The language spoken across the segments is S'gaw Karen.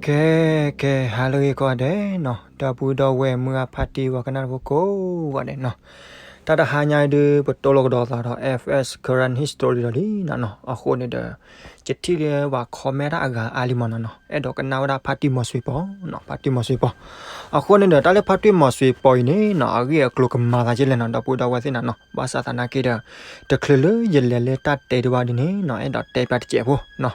ကဲ ကဲ ဟါလၢအဂ့ၤကိးဂၤဒဲးနီၤ, ဒီပုၢ်ဒီဝဲၢ်မုၢ်အဖါတံၢ်ဝဲကနၣ်တဖိကိးဂၤဒဲးနီၤ, တၢ်တဟါညါအံၤဒုး ပတိၢ်လိာ်ကဒီးသးဒီး F S Karen History ဒီးလံနီၤနီၤ, အဃိန့ၣ်ဒီး ယထံၣ်လၢပှၤ comment တၢ်အဂၤအါလံမးနီၤနီၤ, အဲၣ်ဒိးကနၣ်ဝဲဒၣ်ဖါတံၢ်မီၤစွ့ပီၤနီၤ, ဖါတံၢ်မီၤစွ့ပီၤ, အဃိန့ၣ်ဒီး တၢ်လၢဖါတံၢ်မီၤစွ့ပီၤအံၤန့ၣ်နီၤ အဂ့ၢ်အကျိၤကမၤသးဒ်လဲၣ်နီၤ ဒီပုၢ်ဒီဝဲၢ်သ့ၣ်နီၤနီၤ, ဘၣ်ဆၣ်သနာ်က့ဒီး တချုးလၢယလဲၤလၢတၢ်တဲဒံးဘၣ်ဒ်န့ၣ်နီၤ အဲၣ်ဒိးတဲပျးတစဲးဖိနီၤ,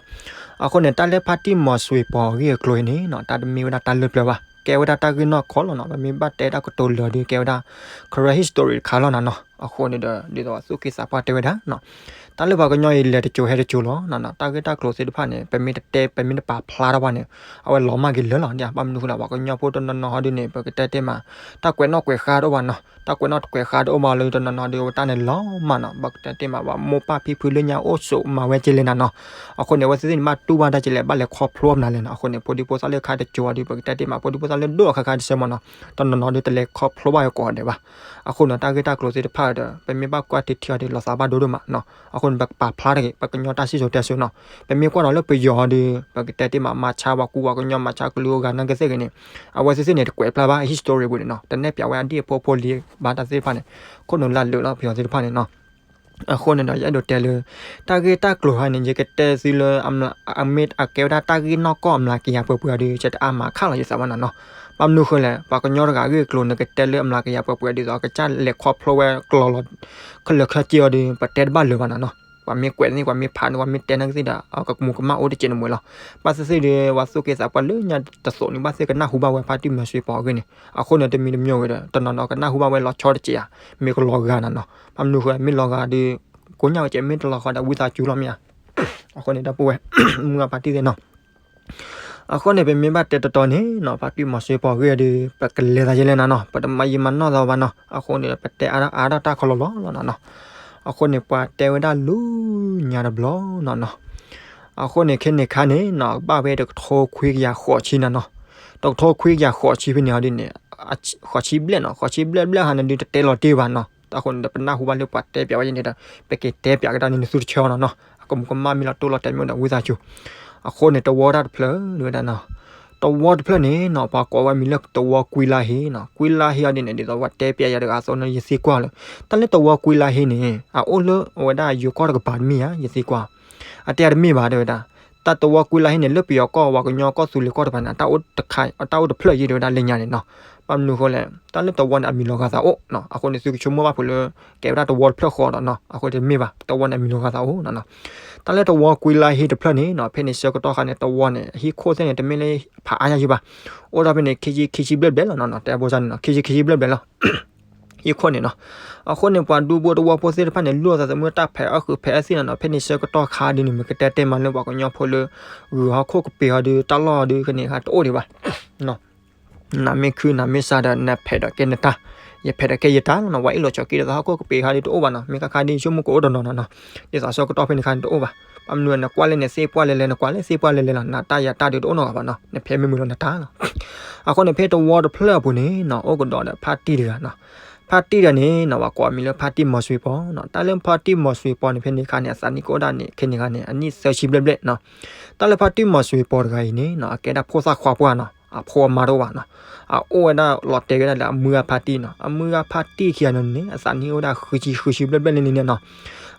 အဃိန့ၣ် တၢ်လၢဖါတံၢ်မီၤစွ့ပီၤအဂ့ၢ်အကျိၤအံၤန့ၣ်နီၤ တၢ်တမ့ၢ်ဝဲဒၣ်တၢ်လၢပျၢၤဘၣ်, ကဲဝဲဒၣ်တၢ်ဂ့ၢ်နီၢ်ခီလီၤနီၤ, ပမ့ၢ်ဘၣ်တဲတၢ်ကတိၤလၢာ်ဒီးကဲဝဲဒၣ် Karen History တခါလီၤနီၤနီၤ, အဃိန့ၣ်ဒီး ဒ်သိးသူၣ်က့သးပှၢ်တဲဝဲဒၣ်နီၤ, တၢ်လၢပှၤကညီအံၤလဲၤတစိၤဟဲတစိၤလီၤနီၤနီၤ, တၢ်ဂ့ၢ်တၢ်ကျိၤသ့ၣ်တဖၣ်န့ၣ် ပမ့ၢ်တတဲ ပမ့ၢ်တပာ်ဖျါထီၣ်ဘၣ်န့ၣ် အဝဲလီၤမၢ်က့ၤလၢာ်လီၤ, ဘၣ်မနုၤဃိလဲၣ် ပှၤကညီဖိတနီၤနီၤဟီဒုးန့ၣ် ပကတဲတ့ၢ်မး တၢ်ကွဲးနီၣ်ကွဲးဃါတအိၣ်ဘၣ်နီၤ, တၢ်ကွဲးနီၣ်ကွဲးဃါတအိၣ်ဘၣ်လၢတနီၤနီၤဒီး အဝဲတၢ်န့ၣ်လီၤမၢ်နီၤ, ဘၣ်ကတဲတ့ၢ်မး ပှၤမိၢ်ပၢ်ဖံဖုလၢညါအိၣ်ဆိးမၤဝဲက့လဲၣ်နီၤနီၤ, အဃိန့ၣ် အဝဲသ့ၣ်သ့ၣ်န့ၣ် ဘၣ်တူၢ်ဘၣ်တၢ်ကလဲၣ် ဘၣ်လဲၤခီဖျိမနုၤလဲၣ်နီၤ, အဃိန့ၣ် ဖိဒံဖိသၣ်လၢခါတစိၤအီၤဒုး ပကတဲတ့ၢ်မး ဖိဒံဖိသၣ်လၢဒိၣ်အခါခါတစဲးမးနီၤ, တနီၤနီၤဒုးတလဲၤခီဖျိဘၣ်အကိးဂၤဒဲးဘၣ်, အဃိန့ၣ် တၢ်ဂ့ၢ်တၢ်ကျိၤသ့ၣ်တဖၣ်ဒီး ပမ့ၢ်ဘၣ်ကွၢ်ထံထံအီၤဒီး လီၤသးဘၣ်ဒိဒိၣ်မးနီၤ, အဃိန့ၣ် ပကပာ်ဖျါတဂ့ၤ ပှၤကညီတၢ်စံၣ်စိၤတဲစိၤနီၤ, ပမ့ၢ်ကွၢ်ဒီးလၢပယီၤအီၤဒီး ပကတဲတ့ၢ်မး မၤဆါပှၤကူပှၤကညီ မၤဆါကလုာ်အိၣ်ဂၤနာ်က့သ့ၣ်ဂ့ၤန့ၣ် အဝဲသ့ၣ်သ့ၣ်န့ၣ် တကွဲးဖျါဘၣ် history ပူၤန့ၣ်နီၤ, တနဲၣ်ပျးဝဲအဒ့ၣ်အဖိအဖိလံၤဘၣ်တၢ်သ့ၣ်တဖၣ်န့ၣ်, ခိၣ်နူာ်လၢ်လၢာ်လီၤ ပယီၤသ့ၣ်တဖၣ်န့ၣ်နီၤ, အဃိန့ၣ်ဒီး ယအဲၣ်ဒိးတဲလၢ တၢ်ဂ့ၢ်တၢ်ကျိၤတခါန့ၣ် ယကတဲသုလၢ အမ့ၢ်အကဲဝဲဒၣ်တၢ်ဂ့ၢ်နီၢ်ကီၢ်အမျးကယၤပှဲၤပှဲၤအီၤဒီး ယတအါမးခါလီၤ ယသးဘၣ်နီၤနီၤ, ဘၣ်မနုၤဃိလဲၣ် ပှၤကညီတဂၤအဂ့ၢ်အကျိၤ နကတဲလၢအမျးကယၤပှဲၤပှဲၤဒ်သိး အကစၢ်လဲၤခီဖျိဝဲကျိၤလီၤ ခဲလၢာ်ခဲဆ့အီၤဒီး ပတဲတဘၣ်လၢၤဘၣ်နီၤနီၤ, ပှၤမ့ၢ်ကွဲးန့ၣ် ပှၤမ့ၢ်ဖးန့ၣ် ပှၤမ့ၢ်တဲနာ်က့သ့ၣ်ဒီး အကမူးကမၣ်အိၣ်တစဲးန့ၣ်မ့ၢ်လီၤ, ဘၣ်သ့ၣ်သ့ၣ်ဒီး ပှၤသူၣ်က့သးပှၢ်လၢညါတသိးန့ၣ် ဘၣ်သ့ၣ်ကနၢ်ဟူဘၣ်ဝဲဖါတံၢ်မီၤစွ့ပီၤအဂ့ၢ်န့ၣ်, အဃိန့ၣ် တမံၤတမံၤဂ့ၤဒီး တနီၤနီၤကနၢ်ဟူဘၣ်ဝဲလီၤဆီတစဲးဧါ, မ့ၢ်ကလီၤဂာ်နီၤနီၤ, ဘၣ်မနုၤဃိ မ့ၢ်လီၤဂာ်ဒီး ကိညၣ်ဝဲကဲး မ့ၢ်တလီၤဂာ်ဒီး ဝံသးစူၤလီၤမ့ၢ်ဧါ, အဃိန့ၣ် ဒီပုၢ်ဝဲၢ် မုၢ်အဖါတံၢ်သ့ၣ်နီၤ အဃိန့ၣ် ပမ့ၢ်ဘၣ်တဲတတီၤန့ၣ်နီၤ ဖါတံၢ်မီၤစွ့ပီၤအဂ့ၢ်ဒီး ပကလဲၤသးယဲလဲၣ်နီၤနီၤ, ပတမၤယံာ်မၤနီၢ်သးဘၣ်နီၤ, အဃိန့ၣ် ပတဲအါထီၣ်အါထီၣ်တၢ်ခီလီၤလီၤလီၤနီၤနီၤ, အဃိန့ၣ် ပှၤတဲဝဲဒၣ်လူညါတဘျီနီၤနီၤ, အဃိန့ၣ် ခဲန့ၣ်ခါန့ၣ်နီၤ ဘၣ်ဝဲတကထိခွံကယၤဃိးဆံနီၤနီၤ, တကထိခွံကယၤဃိးဆံဖဲန့ၣ်ဟီဒ်န့ၣ် ဃိးဆံဘျဲၣ်နီၤ, ဃိးဆံဘျဲၣ်ဘျဲၣ်ဟါန့ၣ်ဒုး တတဲလီၤတ့ၢ်ဘၣ်နီၤ, အဃိန့ၣ်ဒီး ပနၢ်ဟူဘၣ်လၢပှၤတဲပျးဝဲယဲန့ၣ်ဒီး ပက့ၤတဲပျးကဒါန့ၣ် နသုတဆၢအီၤနီၤနီၤ, အကမူးကမၣ်မ့ၢ်လီၤတိၢ်လီၤတဲာ်မ့ၢ်အိၣ်ဒီး ဝံသးစူၤ အဃိန့ၣ် တဝီတၢ်တဖျၢၣ်ဝဲဒၣ်နီၤ, တဝီတဖျၢၣ်န့ၣ်နီၤ ပှၤကိးဝဲမံၤလၢတဝီကွံလါဟ့နီၤ, ကွံလါဟ့အီၤဒ်န့ၣ် ဒ်သိးပှၤတဲပျးယၤတဂၤအသိးန့ၣ် ယသံကွၢ်လၢ တၢ်လၢတဝီကွံလါဟ့န့ၣ် အအိၣ်လၢအဝဲဒၣ်ယိၤကီၢ်တကပၤတမ့ၢ်ဧါ ယသံကွၢ်, အတဲအတမ့ၢ်ဘၣ်တဲဝဲဒၣ်, တၢ်တဝီကွံလါဟ့န့ၣ် လၢပယီၤကီၢ် ပှၤကညီကီၢ်သူလ့ၤကီၢ်တကပၤန့ၣ် တၢ်အိၣ်တခါ တၢ်အိၣ်တဖျၢၣ်ယံၤတဲဝဲဒၣ်လၢညါန့ၣ်နီၤ, ဘၣ်မနုၤဃိလဲၣ် တၢ်လၢတဝီန့ၣ် အမံၤလီၤဂာ်သးအိၣ်နီၤ, အဃိန့ၣ် သုကဆိကမိၣ်ဘၣ်ဖုးလၢ ကဲဝဲဒၣ်တဝီတဖျၢၣ်ဃီဒီးနီၤ, အဃိတမ့ၢ်ဘၣ် တဝီန့ၣ် အမံၤလီၤဂာ်သးအိၣ်နီၤနီၤ, တၢ်လၢတဝီကွံလါဟ့တဖျၢၣ်န့ၣ်နီၤ ဖဲန့ၣ်ဆၢကတီၢ်ခါန့ၣ် တဝီန့ၣ် အဟံၣ်ခိၣ်သ့ၣ်န့ၣ် တမ့ၢ်လၢဖးအါညါယံၤဘၣ်, အိၣ်ဒီးဖဲန့ၣ် ခံဆံခံဆံဘျဲၣ်ဘျဲၣ်လီၤနီၤနီၤ, တဲဘိၣ်စၢ်န့ၣ်နီၤ ခံဆံခံဆံဘျဲၣ်ဘျဲၣ်လီၤ ဟံၣ်ခိၣ်န့ၣ်နီၤ, အဃိန့ၣ် ပှၤဒူဖိတဝီဖိသ့ၣ်တဖၣ်န့ၣ် လိၣ်သးသမူတၢ်ဖဲးအီၣ်ဃုာ်ဖဲးအီၣ်သ့ၣ်နီၤနီၤ, ဖဲန့ၣ်ဆၢကတီၢ်ခါဒ်န့ၣ် မ့ၢ်ကတဲတဲမးလၢပှၤကညီဖိလၢ ဂုာ်ဟီၣ်ခိၣ်ကပ့ၤဟီဒုး တၢ်လီၢ်ဟီဒုး ကန့ၢ်ခါတအိၣ်ဒံးဘၣ် နမ့ၢ်ခုနမ့ၢ်စးဒီး နဖဲးဒီးကဲနတၢ်, ယဖဲးဒီးကဲယတၢ်လီၤနီၤ, ဝဲအ့ၣ်လိာ်ဆိးက့ဒီးသးဟီၣ်ခိၣ်ကပ့ၤခါဒုးတအိၣ်ဘၣ်နီၤ, မ့ၢ်ခါခါဒုးဆိကမိၣ်ကအိၣ်တနီၤနီၤနီၤ, ဒ်သိးဆၢကတီၢ်ဖဲန့ၣ်ခါန့ၣ်တအိၣ်ဘၣ်, ဘၣ်မနုၤနကွၢ်လၢနသ့ၣ်ပှၢ်လဲၤလဲၤ နကွၢ်လၢသ့ၣ်ပှၢ်လဲၤလဲၤလီၤ, နတၢ်ယၤတၢ်ဒုးတအိၣ်နီတဂၤဘၣ်နီၤ, နဖဲးမ့ၢ်မုာ်လီၤနတၢ်လီၤ. အဃိန့ၣ် ဖဲတဝီတဖျၢၣ်အပူၤန့ၣ်နီၤ အိၣ်ကဒီးဒီးဖါတံၢ်တဂၤနီၤ, ဖါတံၢ်တဂၤန့ၣ်နီၤ ပှၤကိးအမံၤလၢဖါတံၢ်မီၤစွ့ပီၤနီၤ, တၢ်လၢဖါတံၢ်မီၤစွ့ပီၤန့ၣ် ဖဲန့ၣ်ခါန့ၣ် အသးနံၣ်ကအိၣ်ဒၣ်န့ၣ် ခဲန့ၣ်ခါန့ၣ် အနံၣ်သၢဆံဘျဲၣ်ဘျဲၣ်နီၤ, တၢ်လၢဖါတံၢ်မီၤစွ့ပီၤတဂၤအံၤန့ၣ်နီၤ အကဲဒၣ်ဖိသၣ်ခွါပှၢ်နီၤ, အဖိအမါတအိၣ်ဘၣ်နီၤ, အအိၣ်ဝဲဒၣ်လီၤတဲာ်ဝဲဒၣ်လၢအမုၢ်ဂၤဖါတံၢ်နီၤ, အမုၢ်ဂၤဖါတံၢ်ခံဂၤန့ၣ်န့ၣ် အသးနံၣ်အိၣ်ဝဲဒၣ်ဃုဆံ ဃုဆံဘျဲၣ်ဘျဲၣ်လံန့ၣ်နီၤ,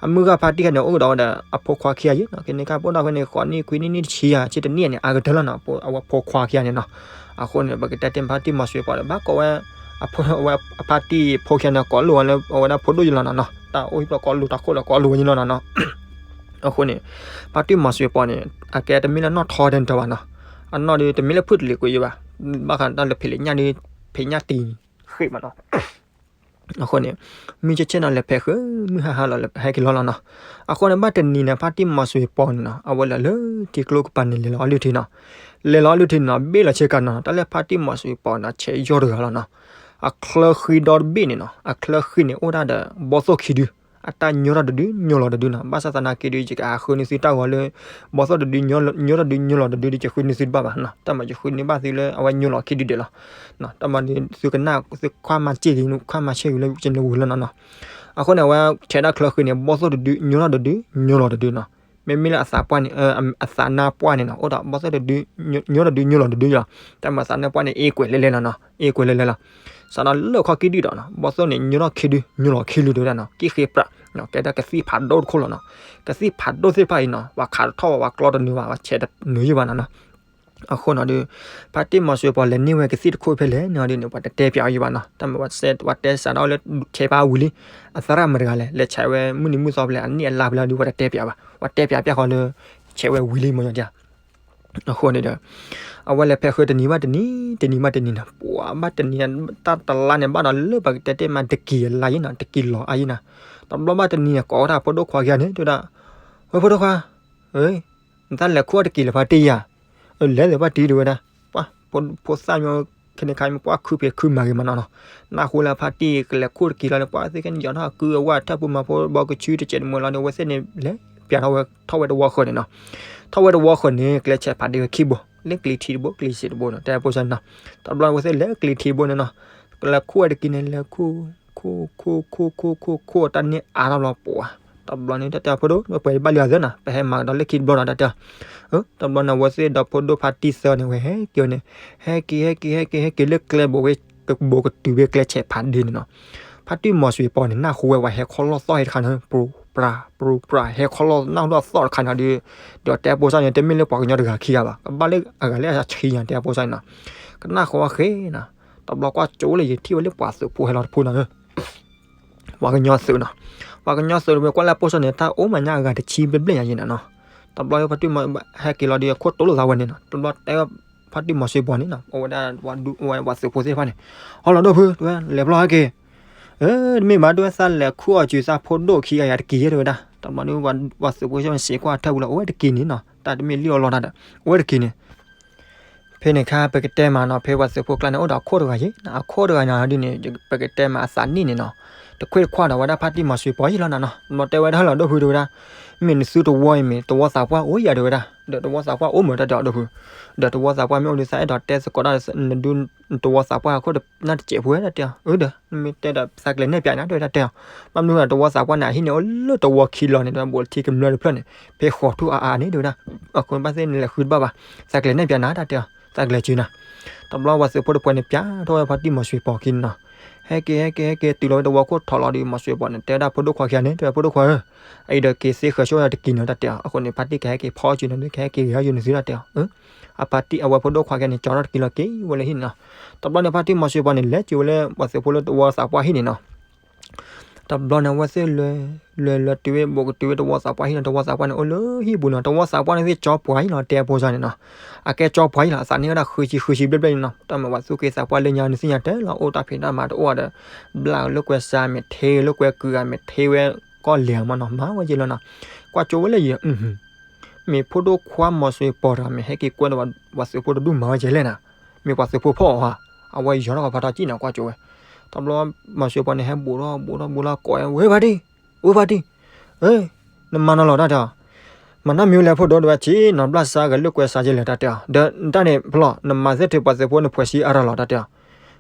အမုၢ်ဂၤဖါတံၢ်ခံဂၤန့ၣ် အိၣ်ကဒီးဝဲဒီးအဖိခွါခံဂၤယံၤနီၤ, ခဲန့ၣ်ခါပအိၣ်ဒီးဖဲန့ၣ် ဃိးနံၣ်ခွံနံၣ်နံၣ်တဆံယၤ ဆ့တနံၣ်န့ၣ် အါကတၢၢ်လီၤနီၤ, အဝဲဖိခွါခံဂၤန့ၣ်နီၤ, အဃိန့ၣ် ပကတဲတ့ၢ်ဖါတံၢ်မီၤစွ့ပီၤဒီး ဘၣ်ကိးဝဲ အဖိ အဝဲအဖါတံၢ်ဖိခံဂၤန့ၣ် ကိးလိာ်ဝဲလၢအဝဲဒၣ်ဖိဒိၣ်ယလီၤနီၤနီၤ, တၢ်အိၣ်ဟံၣ်ပှၤကိးလိာ်တၢ်ခိၣ်ဒီးကိးလိာ်ဝဲယလီၤနီၤနီၤ အဃိန့ၣ် ဖါတံၢ်မီၤစွ့ပီၤန့ၣ် အကဲတမ့ၢ်လၢနီၢ်ထီဒဲးတၢ်ဘၣ်နီၤ, အနီၢ်ဒုးတမ့ၢ်လၢဖုၣ်တလံၤကွံာ်ယံၤဘၣ်, ဘၣ်ဃးတၢ်လၢဖံးလံာ်ညၣ်ဒုး ဖံးညၣ်တံၤဃ့ၢ်မးနီၤ, အဃိန့ၣ် မုၢ်ဆ့ၣ်ဆ့ၣ်နီၤ လဲၤဖဲးဃုာ် မုၢ်ဟါဟါလီၤ ဟဲက့ၤလီၤလီၤနီၤ, အဃိန့ၣ် ဘၣ်တနံၤန့ၣ် ဖါတံၢ်မီၤစွ့ပီၤန့ၣ်နီၤ အဝဲလဲၤလၢထံကျိကပၤန့ၣ် လဲၤလီၤအီၣ်လုၢ်ထံနီၤ, လဲၤလီၤအီၣ်လုၢ်ထံန့ၣ်နီၤ ဘ့ၣ်လီၤဆ့ကၤနီၤ တၢ်လၢဖါတံၢ်မီၤစွ့ပီၤန့ၣ် ဆဲးယီၢ်တဂၤလီၤနီၤ, အချၢဃံဒီတဘ့ၣ်န့ၣ်နီၤ အချၢဃံန့ၣ် အိၣ်ဒၣ်ဒီးဘီသိၣ်ခံဒု အတၢ်ညိထီၣ်တဒု ညိလီၤတဒုနီၤ, ဘၣ်ဆၣ်သနာ်က့ဒုး ယကဟးဃုန့ၢ်သုတၢ်ဂီၤလၢ ဘီသိၣ်တဒု ညိထီၣ်တဒု ညိလီၤတဒုဒီး ယဃုန့ၢ်သုတဘၣ်ဘၣ်နီၤ, တၢ်မၤယဃုန့ၢ်ဘၣ်သုလၢအဝဲညိလီၤခံဒုဒဲးလီၤ, တၢ်မၤဒုးသုကနၣ် သုခွါမၤစ့ၢ်ကီး ခွါမၤစ့ၢ်ကီးလၢကနဝံၤလီၤနီၤနီၤ, အဃိန့ၣ် အဝဲဆဲးဒၣ်ချၢဃံန့ၣ် ဘီသိၣ်တဒု ညိထီၣ်တဒု ညိလီၤတဒုနီၤ, မ့မ့ၢ်လၢအသးပှၢ်န့ၣ်, အသးနါပှၢ်န့ၣ်နီၤ, အိၣ်ဒီးဘီၣ်သိၣ်တဒု, ညိၣ်တဒု ညိၣ်လီၤတဒုလီၤ. တၢ်မၤသးနါပှၢ်န့ၣ် အ့ၣ်ကွဲးလဲလဲလီၤနီၤ, အ့ၣ်ကွဲးလဲလဲလီၤ. စးဒီးလၢခီၣ်ကံၣ်ဒုၣ်ဒီးနီၤ, ဘီၣ်သိၣ်န့ၣ် ညိၣ်ထီၣ်ခံဒု, ညိၣ်လီၤခံဒုတဲဝဲဒၣ်နီၤ, ကံၣ်ဃ့ပြး, ကဲဒၣ်ကသံၣ်ဖးဒိၣ်တခိၣ်လီၤနီၤ. ကသံၣ်ဖးဒိၣ်သ့ၣ်တဖၣ်အံၤနီၤ, ပှၤခးတထီၣ်ဘၣ်, ပှၤကျီတနုာ်ဘၣ်, ပှၤဆဲးတနုာ်ယုၢ်ဘၣ်နီၤနီၤ. အဃိနီၤဒီး ဖါတံၢ်မီၤစွ့ၤပီၤလဲၤန့ၢ်ဝဲကသံၣ်တခိၣ်ဖဲလဲၣ်န့ၣ်ဒီးန့ၣ် ပှၤတတဲပၠးအီၤယုၢ်ဘၣ်နီၤ. တၢ်မၤဝဲတဲစးဒီးလၢ ဆဲးပၢ်ဝံၤလံ, အသရၣ်မတၤတဂၤလဲၣ်, လဲၤဆဲးဝဲမုၢ်နံၤမုၢ်သီဖဲလဲၣ်, အနံၣ်အလါဖဲလဲၣ်ဒီး ပှၤတတဲပၠးဘၣ်, ပှၤတဲပၠးပၠးဃီလၢ ဆဲးဝဲဝံၤလံမ့ၢ်ယီၤဒၣ်. အဃိန့ၣ်ဒီး အဝဲလဲၤဖဲးဃုတနံၤဘၣ်တနံၤ, တနံၤဘၣ်တနံၤနီၤ, ပှၤဘၣ်တနံၤ, တၢ်တလါန့ၣ် ဘၣ်ဒီးလၢပကတဲတ့ၢ်မးတကံၢ်အလါယံၤနီၤ, တကံၢ်လီၤအါယံၤနီၤ. တဘျီဘၣ်တနံၤန့ၣ် ကိးဝဲဒၣ်ဖိဒိၣ်ခွါခံဂၤန့ၣ် တဲဝဲဒၣ်, ဝဲဖိဒိၣ်ခွါ, နတၢ်လဲၤခူၣ်အီၣ်တကံၢ်လၢၤဖါတံၢ်ဧါ. လဲၤသ့ၣ်ဖါတံၢ်တဲဝဲဒၣ်, ပှၤဖိသၣ်မ့ၢ် ခဲန့ၣ်ခါမ့ၢ်ပှၤခုဖံးခုမၤဂ့ၤမးနီၤနီၤ, နၢ်ဟူလၢဖါတံၢ်ကလဲၤခူၣ်တကံၢ်လီၤန့ၣ် ပှၤသ့ၣ်ကဲန့ၣ် ယီၤထီၣ်အကုအဝဲထၢၣ်ပူၤမၤဖိဘီကဆူတစဲးတမှဲၤလီၤန့ၣ် အဝဲသ့ၣ်န့ၣ်လဲၤပၠးထီၣ်ဝဲ ထီၣ်ဝဲတဝီဃၢၤန့ၣ်နီၤ. ထီၣ်ဝဲတဝီဃၢၤန့ၣ် ကျဲဆဲးဖးဒ့ဝဲခံဘိ, လၢကျံၤထံးတဘိ ကျံၤစ့းတဘိနီၤ, တဲဖိစၢ်နီၤ. တဘျီအဝဲသ့ၣ်လဲၤကျံၤထံးတဘိန့ၣ်နီၤ, ကလဲၤခူၣ်ဝဲတကံၢ်န့ၣ် လဲၤခူၣ် ခူၣ် ခူၣ် ခူၣ် ခူၣ် ခူၣ် ခူၣ် တၢ်န့ၢ်အါထီၣ်ဘျီပှၤ, တဘျီန့ၣ် တၢ်တဲအဖိဒိၣ် ပှဲၤဘၣ်လံအသၢနီၤ, ပဟဲမၤကဒီးလၢခံတဘျီနီၤ တၢ်တဲအီၤ. တဘျီန့ၣ် အဝဲသ့ၣ်ဒီးဖိဒိၣ်ဖါတံၢ်သၢန့ၣ် ဝဲဟဲက့ၤန့ၣ်, ဟဲက့ၤ ဟဲက့ၤ ဟဲက့ၤ ဟဲက့ၤလၢကျဲဘိးဝဲ ကဘိးကတုၤဝဲကျဲဆဲးဖးဒ့န့ၣ်နီၤ. ဖါတံၢ်မီၤစွ့ၤပီၤန့ၣ် နၢ်ဟူဝဲပှၤဟဲခီလီၢ်သီၣ်ဟဲတခါန့ၣ် ပြူပြၤ ပြူပြၤ ဟဲခီလီၢ်နၢ်ဟူလီၢ်သီၣ်တခါန့ၣ်ဒီး, ဒီးတဲအဖိစၢ်န့ၣ် တမ့ၢ်လၢပှၤကညီတဂၤခံဂၤဘၣ်, ကဘၣ်လၢအဂၤလၢအဆံညါ တဲအဖိစၢ်န့ၣ်နီၤ. ကနၣ်ဃီဝဲဃ့နီၤ, တဘျီကွၢ်ကၠိလၢယထံၣ်ဝဲလၢပှၤသုးဖိဟဲလီၤတဖိနီၤ ပှၤကညီသုးနီၤ, ပှၤကညီသုးတဝဲကွၢ်လၢအဖိစၢ်န့ၣ် တၢ်အိၣ်မးညါအဂၤတဆံဘျဲၣ်ဘျဲၣ်ညါယံၤနီၤနီၤ. တဘျီဖါတံၢ်မီၤဟဲက့ၤလီၤဒီး အခိၣ်တိလိာ်သးဝဲန့ၣ်နီၤ, တဘျီတဲဝဲ ဖါတံၢ်မီၤစွ့ၤပီၤန့ၣ်နီၤ, အဝဲဒၣ်ဝဲပှၤသုးဖိသ့ၣ်တဖၣ်န့ၣ်, ဟီလီၤဒိၣ်ဖု တဲဝဲ လဲၤဖျီဟဲက့ၤ, တမ့ၢ်ဘၣ်တဲဝဲ သးလဲၤခူၣ်အီၣ်စူၤသးဖိဒိၣ်ခံဂၤယၤတက့ၢ် တဲဝဲဒၣ်. တဘျီန့ၣ် ပှၤသုးဖိစ့ၢ်ကီးစ့းကွၢ်ထၢၣ်ပူၤလီၤ အိၣ်ဝဲတက့ၢ်န့ၣ်နီၤ, တၢ်တမ့ၢ်လံၣ်အီၣ်လီတၢ်ဒီး အိၣ်ဝဲတက့ၢ်န့ၣ် ဖဲန့ၣ်ခါ ပကတဲမးနီၤ, ဖဲပှၤသုးဖိကျါန့ၣ် အိၣ်ဒီးအခိၣ်တဂၤယ့ၣ်, အခိၣ်တဂၤန့ၣ်ဒ်န့ၣ် ပကတဲမးအသးနံၣ်န့ၣ်နီၤ, တခွ့ၣ်တခွါဒီးဝဲဒၣ်ဖါတံၢ်မီၤစွ့ၤပီၤယ့ၣ်လီၤနီၤနီၤ. တဘျီတဲဝဲဒၣ် ဟဲလီၤဒိၣ်ဖု တဲဝဲဒၣ်, မ့ၢ်နသုတဝီအံၤမ့ၢ်တဝီသးပှၢ်အိၣ်ယၤ တဲဝဲဒၣ်, ဒီးတဝီသးပှၢ်အိၣ်မး တၢ်တဲအီၤဒိၣ်ဖု, ဒီးတဝီသးပှၢ်မ့ၢ်အိၣ်ဒီးသးအဲၣ်ဒိးတဲသကိးတၢ်နဒု နတဝီသးပှၢ်အခိၣ်နၢ်တစဲးဖိဝဲ တၢ်တဲအီၤ, အၢ ဒီး နမ့ၢ်တဲဒီးသးကလဲၤနဲၣ်ပၠးနၤ တဲဝဲ တၢ်တဲအီၤ, ဘၣ်မနုၤဒီးတဝီသးပှၢ်န့ၣ် အဟံၣ်န့ၣ်အိၣ်လၢတဝီခံလီၤန့ၣ် တဝီဘူးထံကမျၢၢ်တဖျၢၣ်န့ၣ် ဖဲဃီးထူၣ်အါအါန့ၣ် တဲဝဲဒၣ်, အဃိဘၣ်သ့ၣ်နလဲၤဃုတဘၣ်ဘၣ်, သးကလဲၤနဲၣ်ပၠးနၤ တၢ်တဲအီၤ, သးကလဲၤစုနၤ. တဘျီပှၤသုးဖိတပှဲၤန့ၣ် ပၠးထီၣ်ဝဲဖါတံၢ်မီၤစွ့ၤပီၤခံန့ၣ်နီၤ, ဟဲက့ၤ ဟဲက့ၤ ဟဲက့ၤတုၤလီၤဝဲတဝီခိၣ်ထီၣ်လီၤဒီး မီၤစွ့ၤပီၤန့ၣ် တဲဝဲဒၣ်ဖိဒိၣ်ခွါခံဂၤန့ၣ် တဲဝဲ ဖိဒိၣ်ခွါဧၢ, အအံၤဒီးက့ၤသ့ဃၢၤဆိတက့ၢ်နီၤ တၢ်တဲအီၤ, အဃိန့ၣ် ဖါတံၢ်ကဟဲက့ၤဖီအီၣ်စုနၤ ကဟဲက့ၤဂဲၤအီၣ်ယိၤန့ၣ်သု တၢ်တဲအီၤ, အဖါတံၢ်အဝဲဖိဒိၣ်ခွါခံဂၤန့ၣ် ကၠီထီၣ်တက့ၢ်လီၤက့ၤဝဲလၢဟံၣ်န့ၣ်နီၤ. တဘျီန့ၣ် ဖါတံၢ်မီၤစွ့ၤပီၤန့ၣ် လဲၤက့ၤဝဲလၢပှၤသုးဖိလၢတဝီသးပှၢ်ဟံၣ်န့ၣ်နီၤ. တဘျီန့ၣ် အဝဲသ့ၣ်လဲၤ လဲၤလဲၤတုၤဝဲ ဘူးကတုၤဝဲတဝီသးပှၢ်ဟံၣ်န့ၣ် တဝီသးပှၢ်န့ၣ်အိၣ်လၢဟံၣ်ပူၤနီၤ, တဝီသးပှၢ်န့ၣ်သ့ၣ်ကၠီပှၤအံၤလီၤ တဲအဖိစၢ်န့ၣ်နီၤ, အကဲကၠီပှၤအံၤလီၤ အသးန့ၢ်ဝဲဒၣ်ဃုဆံဃုဆံဘျဲၣ်ဘျဲၣ်န့ၣ်နီၤ, တၢ်မၤပှၤသူၣ်က့သးပှၢ်လၢညါနသ့ၣ်ညါတဲလီၤ အိၣ်တၢ်ဖံးတၢ်မၤတအိၣ်ဒီး ဘျၣ်လၢကွဲးစး မ့ၢ်ထ့လၢကွဲးကုၤဂၤ မ့ၢ်ထ့ဝဲကီၢ်လဲၤမးနီၤ မၤဝဲက့ၤလီၤနီၤ, ကွၢ်ကၠိဝဲလၢယံၤ မ့ၢ်ဖိဒိၣ်ခွါမီၤစွ့ၤပီၤတဂၤ မ့ၢ်ဟဲက့ၤကွဲဒီးပှၤသုးဖိတဒူၣ်မၤဝဲကဲလဲၣ်နၤ, မ့ၢ်ပှၤသုးဖိဖီၣ်ဧါ, အဝဲယီၤထီၣ်ကဖးထီကံၣ်နီၤ ကွၢ်ကၠိဝဲ. တဘျီမီၤစွ့ၤပီၤန့ၣ် ဟဲဘူးထီၣ်ဘူးထီၣ်ဘူးလီၤကိးဝဲ ဝ့ၢ်ဖါတံၢ်, ဝ့ၢ်ဖါတံၢ်, နမၤနီၤလီၤတၢ်တဲအီၤ, မၤနီတမံၤဝဲလဲၣ်ဖိဒိၣ် တဲဝဲ ဆ့ၣ်နီၤဘျၣ်စးဂဲၤလၢကွဲးစးကဲလဲၣ် တၢ်တဲအီၤ, ဒီးတၢ်န့ၣ်ဖျီၣ် နမၤသ့ၣ်ထုးပှၤသုးဖိနဖှဲးဆံအါထီၣ်လီၤ တၢ်တဲအ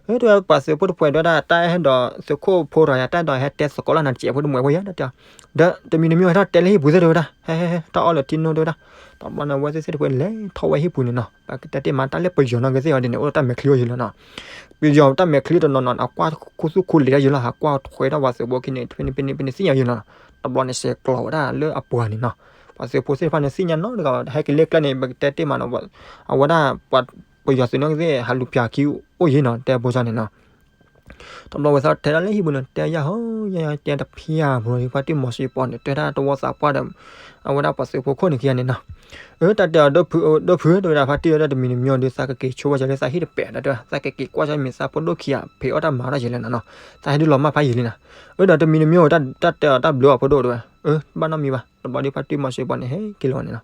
ီၤ. တဲဝဲပှၤသုးဖိတဖှဲးတဲဝဲဒၣ် တၢ်အဲၣ်ဒိးသုးခိၣ်ဖိတဂၤယၤ တၢ်အဲၣ်ဒိးဟဲတဲသကိးလၢနၤတစဲးဖိတမှဲးဖိယၤ တၢ်တဲအီၤ, ဒီးတမံၤတမံၤဟဲထီၣ်တဲလၢဟံၣ်ပူၤသ့ၣ်တဲဝဲဒၣ်, ဟဲဟဲဟဲထီၣ်အီၣ်လၢထံနိတဲဝဲဒၣ်. တဘျီန့ၣ် အဝဲသ့ၣ်သ့ၣ်တဖှဲးလဲၤထီၣ်ဝဲဟံၣ်ပူၤန့ၣ်နီၤ, ပကတဲတ့ၢ်မးတၢ်လၢပယီၤနီၢ်ဂ့ၤသ့ၣ်အီၤဒ်န့ၣ် အိၣ်တၢ်မဲာ်ချံအိၣ်ယံၤလီၤနီၤ, ပယီၤတၢ်မဲာ်ချံတနီၤနီၤ အကွၢ်ခူသူၣ်ခူလံာ်တၢ်ယံၤလီၤ ဟးကွၢ်ထွဲထီၣ်ပှၤသုးဖိခံန့ၣ် ဖဲန့ၣ်ဖဲန့ၣ်ဖဲန့ၣ်သ့ၣ်ညါယံၤလီၤနီၤ. တဘျီန့ၣ် စဲးကျိးဝဲဒၣ်လၢအပှၤန့ၣ်နီၤ, ပှၤသုးဖိသ့ၣ်တဖၣ်န့ၣ် သ့ၣ်ညါနီတဂၤဘၣ် ဟဲက့ၤလၢကျဲန့ၣ် ပကတဲတ့ၢ်မးနီၤ, အဝဲဒၣ်ပှၤပယီၤသုးနီၢ်ဂ့ၤသ့ၣ် ဟးလူၤပၠးခံအိၣ်ယံၤနီၤ တဲဖိစၢ်န့ၣ်နီၤ. တဘျီဝဲသးတဲဒၣ်လၢဟံၣ်ပူၤန့ၣ် တဲယၤဟီ ယၤယၤတဲတဖျၢၣ်ဖိလီၤ ဖါတံၢ်မီၤစ့ပီၤန့ၣ် တဲဒၣ်တဝီသးပှၢ်ဒီး အဝဲဒၣ်ပှၤသုးဖိခိၣ်န့ၣ်ခံဂၤန့ၣ်နီၤ. အၢ တၢ်တဲအီၤ ဒိၣ်ဖု ဒိၣ်ဖု တဲဝဲဒၣ် ဖါတံၢ်ဝဲဒၣ်တမံၤတမံၤအီၤဒီး သးကက့ၤဆိဝဲကလဲၣ် သးဟံၣ်တပဲာ်ဒီးတဲဝဲ သးကက့ၤကွၢ်ဆၢမ့ၢ်သးဖိဒိၣ်ခံဂၤ ဖံးအီၣ်တၢ်မၤထီၣ်ယံၤလဲၣ်နီၤနီၤ, သးဟဲဒုးလီၤမၢ်ဖးယံၤလံနီၤ. အၢ ဒီးတမံၤတမံၤအီၤ တၢ်တဲအီၤတၢ်ဘျုးအီၤဖိဒိၣ်တဲဝဲ အၢ ဘၣ်နီတမံၤဘၣ်. တဘျီဒီးဖါတံၢ်မီၤစ့ပီၤန့ၣ် ဟဲက့ၤလီၤန့ၣ်နီၤ.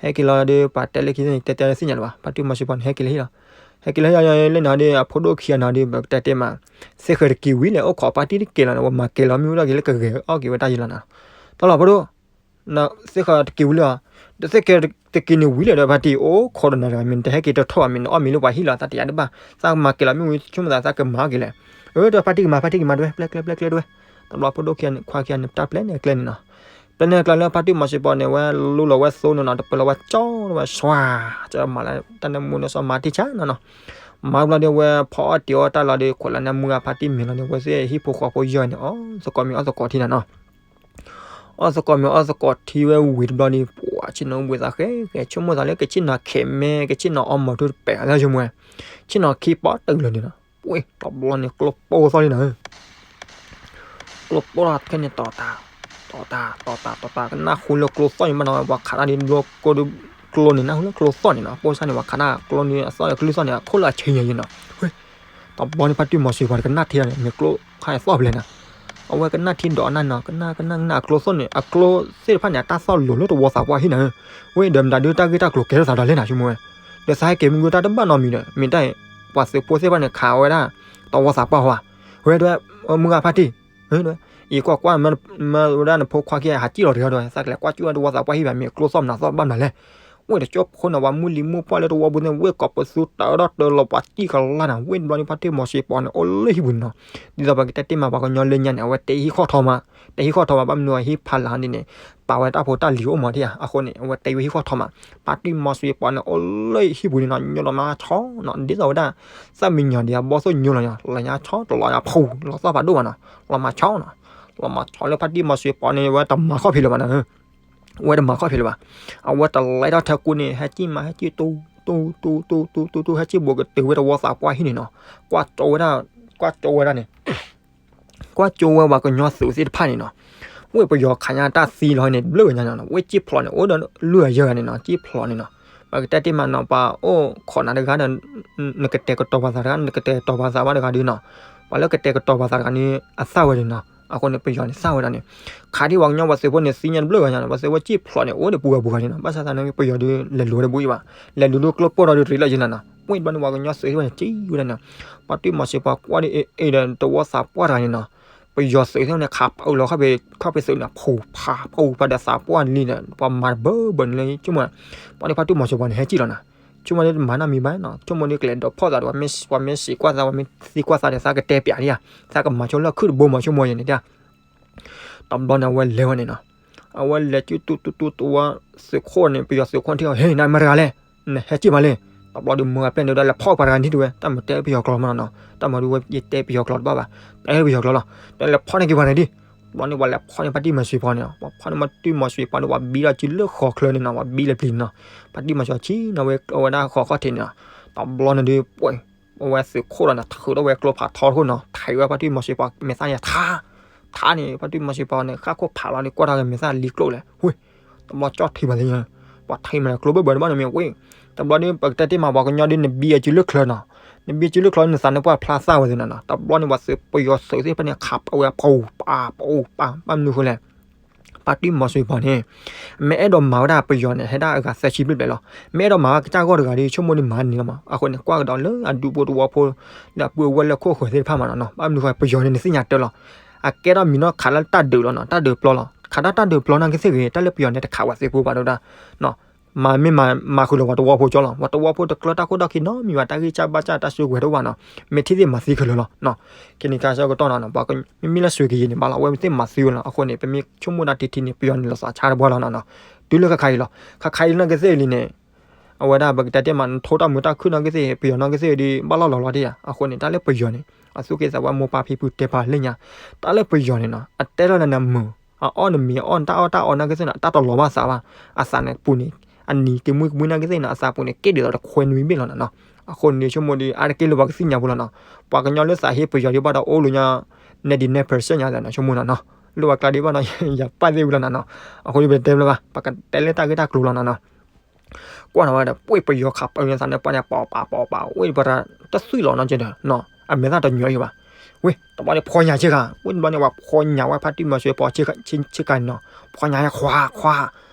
ဟဲက့ၤလီၤဒီး ပှၤတဲလၢခံန့ၣ် တဲတဲလၢသ့ၣ်ညါလၢၤဘၣ် ဖါတံၢ်မီၤစ့ပီၤန့ၣ် ဟဲက့ၤလၢဟံၣ်လီၤ. ဟဲက့ၤလၢဟံၣ်လီၤလၢနီၤဒီး အဖိဒိၣ်ခံဂၤနီၤဒီး ပကတဲတ့ၢ်မး သ့ၣ်ဃၢၤတက့ၤဝံၤလဲၣ် အိၣ်ခိးပၢ်တံၢ်တက့ၤလီၤန့ၣ် ပှၤမၤကဲလီၤမ့ၢ်ဝံၤဒီးက့ၤလၢကဂဲၤအီၣ်က့ၤဝဲတၢ်ယံၤလီၤနီၤ. တၢ်လီၤဖိဒိၣ် သ့ၣ်ဃၢၤတက့ၤဝံၤလၢ တသ့ၣ်ဃၢၤတက့ၤန့ၣ်ဝံၤလၢၤဒီး ဖါတံၢ်အိၣ်ခိးဒီးနၤတဂၤ မ့ၢ်နတဟဲက့ၤတထီၣ်ဘၣ် မ့ၢ်နအီၣ်မ့ၤလၢပှၤဟံၣ်လီၤ သးတယၤတဘၣ် သးမၤကဲလီၤမ့ၢ်ဝံၤ ဆိကမိၣ်သးသးကမၤအီၣ်က့ၤလဲၣ်. အၢ ဒီးဖါတံၢ်ကမၤ ဖါတံၢ်ကမၤတဝဲ ပျဲကျဲ ပျဲကျဲတဝဲ. တဘျီဖိဒိၣ်ခံဂၤန့ၣ် ခွါခံဂၤန့ၣ် တၢ်ပျဲန့ၣ်အကျဲန့ၣ်နီၤ. ဖဲန့ၣ်ကျါလၢဖါတံၢ်မီၤစံပီန့ၣ် ဝဲလူလီၤဝဲသိန့ၣ်နီၤ, တပၢၤလီၤဝဲကၠီဝဲ ဆွါ, ကမၤလၢတၢ်နၢမူနၢဆှီမၤတံၢ်ဆါနီၤနီၤ. မၤဘျီဒီး ဝဲဖီအီၣ်တံၤအီၣ်တၢ်လီၤဒီး ခွဲးလၢနၢမူအဖါတံၢ်မံၤလီၤဒီး ဝဲသ့ၣ်ဟံၣ်ဖိဃီဖိယဲၢ်န့ၣ် အီၣ်သကိးမ့ၤအီၣ်သကိးထံနီၤနီၤ. အီၣ်သကိးမ့ၤအီၣ်သကိးထံဝဲဝံၤတဘျီဒီး ပှၤဆ့ၣ်နီၤအိၣ်ဘှံးသးဃဲဃဲ ဆိကမိၣ်သးလၢ ကဆ့ၣ်နီၤခဲးမဲ ကဆ့ၣ်နီၤအီမီၤထူတပဲာ်အသးဆိကမိၣ်ဝဲ, ဆ့ၣ်နီၤခံပီတၢၢ်လၢာ်န့ၣ်နီၤ. ဝ့ၢ် တဘျီန့ၣ် ကျိပိၢ်သီၣ်လံနီၤဧၢ. ကျိပိၢ်ထီၣ်ခဲန့ၣ် တီၤတၢ်, တီၤတၢ်, တီၤတၢ်, တီၤတၢ်, ကနၣ်ဟူလၢကျိသီၣ်န့ၣ်ဘၣ်နီၤ, ပှၤခးတၢ်ဒ်ဘျီကိၢ်ဒ်ကျိန့ၣ် နၢ်ဟူလၢကျိသီၣ်န့ၣ်နီၤ, ပိၢ်စၢ်န့ၣ် ပှၤခးတၢ်ကျိန့ၣ် အသီၣ်ကလုၢ်သီၣ်န့ၣ် အခိၣ်လၢအဆံးညါယဲနီၤ. ဝ့ၢ် တဘျီန့ၣ် ဖါတံၢ်မီၤစံပီန့ၣ် ကနၣ်ထံန့ၣ် မ့ၢ်ကျိခါအသီၣ်ဖဲလဲၣ်နီၤ. အဝဲကနၣ်ထံဒီးအနၢ်နီၤ, ကနၣ် ကနၣ် ကနၣ် အကျိသီၣ်န့ၣ် အကျိသ့ၣ်တဖၣ်န့ၣ် အတၢ်သီၣ်လိၤလၢတဝီသးပှၢ်ဟံၣ်နီၤဧၢ. ဝ့ၢ် ဒီးမတၤဒုးတၢ်ဂ့ၢ်တၢ်ကျိၤကဲထီၣ်သးဒီးလဲၣ်နီၤ ဆိကမိၣ်ဝဲ, ဒီးသးဟဲက့ၤမုၢ်ဂုၢ်တၢ်တဘၣ်နီတမံၤဒီး မ့ၢ်တၢ်အံၤ ပှၤသုးဖိသ့ၣ်တဖၣ်န့ၣ် ခးဝဲဒၣ် တဝီသးပှၢ်ဝဲ, ဝဲဒၣ် မုၢ်ဂၤဖါတံၢ် အံၤကွၢ်ကွၢ် မ့ၢ်ဝဲဒၣ်နဖိခွါခံဂၤဟးစံၣ်လီၤတဂၤဒီး သးကလဲၤကွၢ်ကၠူၣ်ဝဲတဝီသးပှၢ်ဟံၣ်ဘၣ် မ့ၢ်ကျိသီၣ်မနုၤသီၣ်ဘၣ်မနုၤလဲၣ်. ဝ့ၢ်တကၠိဖိန့ၣ် ပှၤမုၢ်လံၤမုၢ်ပှၢ်လၢတဝီပူၤန့ၣ် ဝ့ၢ်ကိးပသူတၢဒီးတၢလီၤပှၤစံၣ်ကလါနီၤ. ဝ့ၢ်တဘျီန့ၣ် ဖါတံၢ်မီၤစံပီန့ၣ် အိၣ်လၢဟံၣ်ပူၤန့ၣ်နီၤ. ဒ်သိးပကတဲတ့ၢ်မး ပှၤကညီလၢညါန့ၣ် အဝဲတဲဟံၣ်ဃီၣ်ထီမး, တဲဟံၣ်ဃီၣ်ထီမး ဘၣ်မနုၤအဟံၣ်ဖးလၢ်ဒ်န့ၣ် ပာ်ဝဲတၢ်ဖိတၢ်လံၤအိၣ်မးဒ်ဧါ. အဃိန့ၣ် အဝဲတဲဝဲဟံၣ်ဃီၣ်ထီမး, ဖါတံၢ်မီၤစံပီန့ၣ် အိၣ်လၢဟံၣ်ပူၤန့ၣ်နီၤ, ညိလီၤမါဆီနီၤ, ဒ်သိးဝဲဒၣ် သၣ်မံညီၤဒံးအဘီသိၣ်ညိလီၤနီၤ, လီၤညါဆီတလီၤညါဖူ လီၤသီၣ်ဖးဒိၣ်ဘၣ်နီၤ, လီၤမၤဆီနီၤ. လီၤမၤဆီလၢဖါတံၢ်မီၤစံပီန့ၣ် ဝဲတမၤခီၣ်ဖံးလၢၤဘၣ်နီၤ, ဝဲတမၤခီၣ်ဖံးလၢၤဘၣ်. အဝဲတလဲၤထီၣ်ထဲကူန့ၣ် ဟဲစံၣ်မး ဟဲစံၣ်တူတူတူတူတူတူ ဟဲစံၣ်ဘိးကတုၤဝဲတဝီသးပှၢ်ဟံၣ်န့ၣ်နီၤ. ကွၢ်ကၠိဝဲဒၣ်, ကွၢ်ကၠိဝဲဒၣ်န့ၣ် ကွၢ်ကၠိဝဲပှၤကညီသုးသ့ၣ်တဖၣ်န့ၣ်နီၤ. ဝ့ၢ်ပယီၤခးညါတၢ်သံလီၤန့ၣ် ဘျုးဂၤညါနီၤ, ဝ့ၢ်စံၣ်ဖျိးန့ၣ် အိၣ်ဒီးလွံၢ်ဂၤယဲၢ်ဂၤန့ၣ်နီၤ, စံၣ်ဖျိးန့ၣ်နီၤ. ပကတဲတ့ၢ်မးနီၤ, ပှၤအိၣ်ခိးနၤတဂၤဒီး နကတဲာ်ကတီၤပှၤသးတဂၤ, နကတဲာ်ကတီၤပှၤသးဘၣ်တဂၤဒုနီၤ. ပှၤလၢကတဲာ်ကတီၤပှၤသးတဂၤန့ၣ် အသၣ်ဝဲန့ၣ်နီၤ. အဃိန့ၣ် ပယီၤန့ၣ်သၣ်ဝဲဒၣ်န့ၣ် ခးဒံးပှၤကညီပှၤသုးဖိန့ၣ် သံညါတဘျုးဂၤညါနီၤ. ပှၤသုးဖိစံၣ်ဖျိးန့ၣ် အိၣ်ဒီးပူၤဂၤပူၤဂၤန့ၣ်နီၤ. ဘၣ်ဆၣ်သနာ်က့ ပယီၤဒုး လဲၤလူၤဝဲတဘိအံၤဘၣ်, လဲၤလူၤလၢကျိပိၢ်ဒီးဒုးတရံးလၢယဲၢ်လီၤနီၤ. ဝ့ၢ်တဘျီန့ၣ် ပှၤကညီသုးသ့ၣ်တဖၣ်န့ၣ် စံၣ်ဝဲဒၣ်န့ၣ်, ဖါတံၢ်မီၤစံပီကွၢ်ဒ်အံၤ အံၤဒီးတဝီသးပှၢ်တဂၤန့ၣ်နီၤ. ပယီၤသုးသ့ၣ်တဖၣ်န့ၣ် ခးပာ်အုးလီၤခီၣ်ဖံးသုးန့ၣ် ဖူးဖးဖူးဖးဒီးသးပှၢ်လံန့ၣ် ပှၤမၤတဘၢဘၢန့ၣ်လၢ ဆိကမိၣ် ပှၤဒ်ဖါတံၢ်မီၤစံပီန့ၣ် ဟဲစံၣ်လီၤနီၤ. ဆိကမိၣ်ဒ်တမၤနီတမံၤဘၣ်နီၤ, ဆိကမိၣ်ဒ်ကလဲၤဒိးဖီၣ်သးဒီး ပှၤမ့ၢ်စံးကွၢ်သး ပှၤမ့ၢ်သံကွၢ်သးဒီး သးကတဲပျးဒံးဧါ, သးကမၤဆိလၢခုၣ်တဘိမး ဆိကမိၣ်ယဲန့ၣ်ဒၣ်. တဘျီန့ၣ် အဝဲလဲၤဝဲန့ၣ်နီၤ. အဝဲလဲၤကၠူတူတူတူတဝီသုးခိၣ်န့ၣ် ပယီၤသုးခိၣ်ထံၣ်အီၤ ဟ့ၣ် နမၤတဂၤလဲၣ်, နဟဲစံၣ်မးလဲၣ်. တဘျီဒီးမၢအပျဲၢ်န့ၣ်ဒၣ် လဲၤဖီၣ်ပှၤတဂၤန့ၣ်ဝဲ, တၢ်မၤတဲပယီၤကျိာ်မးနီၤနီၤ, တၢ်မၤဒုးဝဲ ယတဲပယီၤကျိာ်တဘၣ်ဘၣ်, တဲပယီၤကျိာ်လီၤ. တဲလဲၤဖီၣ်န့ၢ်က့ၤပှၤန့ၣ်ဒံး. တဘျီန့ၣ် ပှၤလဲၤဖီၣ်န့ၢ်ဖါတံၢ်မီၤစံပီန့ၣ်နီၤ, ပှၤဖီၣ်န့ၢ်ဖါတံၢ်မီၤစံပီန့ၣ် ပှၤဘံလီၤစုလၢဃီၤချၢန့ၣ်နီၤ, ပှၤဘံလီၤပျံၤန့ၣ်နီၤ. ဖါတံၢ်မီၤစံပီဆံၣ်နီၤဝဲ အဝဲဒၣ်ဃီၤခီၣ်ထံးန့ၣ်နီၤ. တဘျီန့ၣ်ဒုး ပှဲၤ အဝဲသုးခိၣ်လီၤန့ၣ် ထုးထီၣ်ဝဲကျိဖးထီတခိၣ်နီၤ, ထံးဝဲဖါတံၢ်မီၤစံပီမဲာ်သၣ်န့ၣ် ထါ, ထါန့ၣ် ဖါတံၢ်မီၤစံပီန့ၣ် ဃၣ်ခိၣ်ဖးလီၤန့ၣ် ကွၢ်တၢ်ဂ့ၤမဲာ်သၣ်လံကျိၣ်လဲၣ်, ဝ့ၢ် တဘျီကၠီထံးမးသ့ၣ်ညါ, ပှၤထံးမးန့ၣ် ကျိဘၢၣ်ဘၢၣ်တဘၣ်န့ၣ်မ့ၢ်ဝ့ၢ်. တဘျီဒုး ပကတဲတ့ၢ်မး ပှၤကညီဒုး နဘံအစုလၢချၢနီၤ, နဘံအစုလၢချၢ နသးနပှၢ်ဖျါသၣ်ဝဲသ့ၣ်နီၤနီၤ. တဘျီန့ၣ် ပှၤသုးပယီၤသုးသ့ၣ်တဖၣ်န့ၣ် ခးပာ်ဝဲပူၤပာ်ပူၤပာ် ဘၣ်မနုၤဃိလဲၣ်. ဖါတံၢ်မီၤစံပီန့ၣ် မ့ၢ်အဲၣ်ဒိးမၤဝဲဒၣ်ပယီၤန့ၣ် ဟဲဒၣ်အဂၤသၢဆံဘျဲၣ်ဘျဲၣ်လီၤ. မ့ၢ်အဲၣ်ဒိးမၤဝဲကစၢ်ဂီၢ်တဂၤဒီး ဆိကမိၣ်ဒုးမၤန့ၢ်လီၤမး. အဃိန့ၣ် ကွၢ်ကဒီးလၢအဒူဖိတဝီဖိ ဒီးပုၢ်ဝဲၢ်လၢခိၣ်ဃၢၤသ့ၣ်တဖၣ်မးနီၤနီၤ. ဘၣ်မနုၤဃိ ပယီၤန့ၣ် နသ့ၣ်ညါတၢ်လီၤ. အကဲထီၣ်မံၤနီၢ်ခးလၢတၢ်ဒုးလီၤနီၤ, တၢ်ဒုးပျီလီၤ. ခးဒၣ်တၢ်ဒုးပျီနာ်က့သ့ၣ်ဂ့ၤ, တၢ်လၢပယီၤန့ၣ် တခးဝဲသ့ၣ်ဖိဘၣ်ဒိဒၣ်နီၤ. မၤမ့ၢ်မၤ မၤဃုာ်လီၤပှၤတဝီဖိကၠီလီၤ. ပှၤတဝီဖိတကျၢတၢ်ခိၣ်တၢ်ခံနီတမံၤဘၣ်, တၢ်ဂံၢ်စၢ်ဘါစၢ်တၢ်စုကဝဲၤတအိၣ်ဘၣ်နီၤ. မ့ၢ်ထံၣ်သ့ၣ်မၤသံခဲလၢာ်လီၤနီၤ. ခဲန့ၣ်ခါဆၢကတီၢ်နီၤနီၤ ပှၤက မ့မ့ၢ်လၢစွ့ၤကယံၤန့ၣ် ဘၣ်လီၤ အဝဲသ့ၣ်မၤသံဝဲလီၤ. အဃိန့ၣ် ပမ့ၢ်ဆိကမိၣ်ဒၣ်ထံထံန့ၣ် ပယီၤန့ၣ်လီၤသးဆါတပှၢ်လီၤနီၤနီၤ. တုၤလၢခါခါအံၤလီၤ. ခါခါအံၤနာ်က့သ့ၣ်လံန့ၣ် အဝဲဒၣ်ပကတဲတ့ၢ်မး နထိတၢ်မုာ်တၢ်ခုၣ်နာ်က့သ့ၣ် ပယီၤနာ်က့သ့ၣ်ဒီး ဘၣ်လီၢ်လီၤလီၤတ့ၢ်ဧါ. အဃိန့ၣ် တၢ်လၢပယီၤန့ၣ် အသူၣ်က့သးပှၢ်မိၢ်ပၢ်ဖံဖုတဲပှၤလၢညါ, တၢ်လၢပယီၤန့ၣ်နီၤ အတဲလီၤလၢနမုာ် အအီၣ်နမံၤ အအီၣ်နတၢ်အီၣ်တၢ်အီနာ်က့သ့ၣ်နီၤ တၢ်တလီၤဘၣ်သးဘၣ်. အသးန့ၣ်ပူၤန့ၣ် အနံၤက့ၤမုၢ်ကမှံနာ်က့သ့ၣ်နီၤ အသးပူၤန့ၣ် က့ၤဒ်သိးတခွဲနွံဘ့ၣ်လီၤနီၤနီၤ. အဃိန့ၣ် ဆိကမိၣ်ဒီး အါတက့ၢ်လၢပှၤကသ့ၣ်ညါဖိလီၤနီၤ. ပှၤကညီလၢသးဟ့ပယီၤဒံးဘၣ်ဒီး အိၣ်လၢညါ ninety-nine percent ညါသးနီၤ ဆိကမိၣ်နီၤနီၤ. လၢပှၤကျါဒံးဘၣ်နီၤ ယပာ်သ့ၣ်ဝံၤလီၤနီၤနီၤ. အဃိန့ၣ် ပတဲဘၣ် ပကတဲလၢတၢ်ဂ့ၢ်တၢ်ကျိၤလီၤနီၤနီၤ. ကွၢ်နီၤဝဲဒီး ပှ့ၤပယီၤခးပၢၤသးန့ၣ် ပှၤန့ၣ် ပီၤပာ်ပီၤပာ် ဝ့ၢ်ပရၤ တသွံၣ်လီၤနီၤကဲဒီးနီၤ အမဲာ်သၣ်တညီအံၤဘၣ်. ဝ့ၢ် တဘျီန့ၣ် ဖီညါဆ့ကၤ ဝ့ၢ်တဘျီန့ၣ် ပှၤဖီညါဝဲဖါတံၢ်မီၤစွ့ၤပီၤဆ့ကၤန့ၣ်နီၤ. ဖီညါခွါခွါ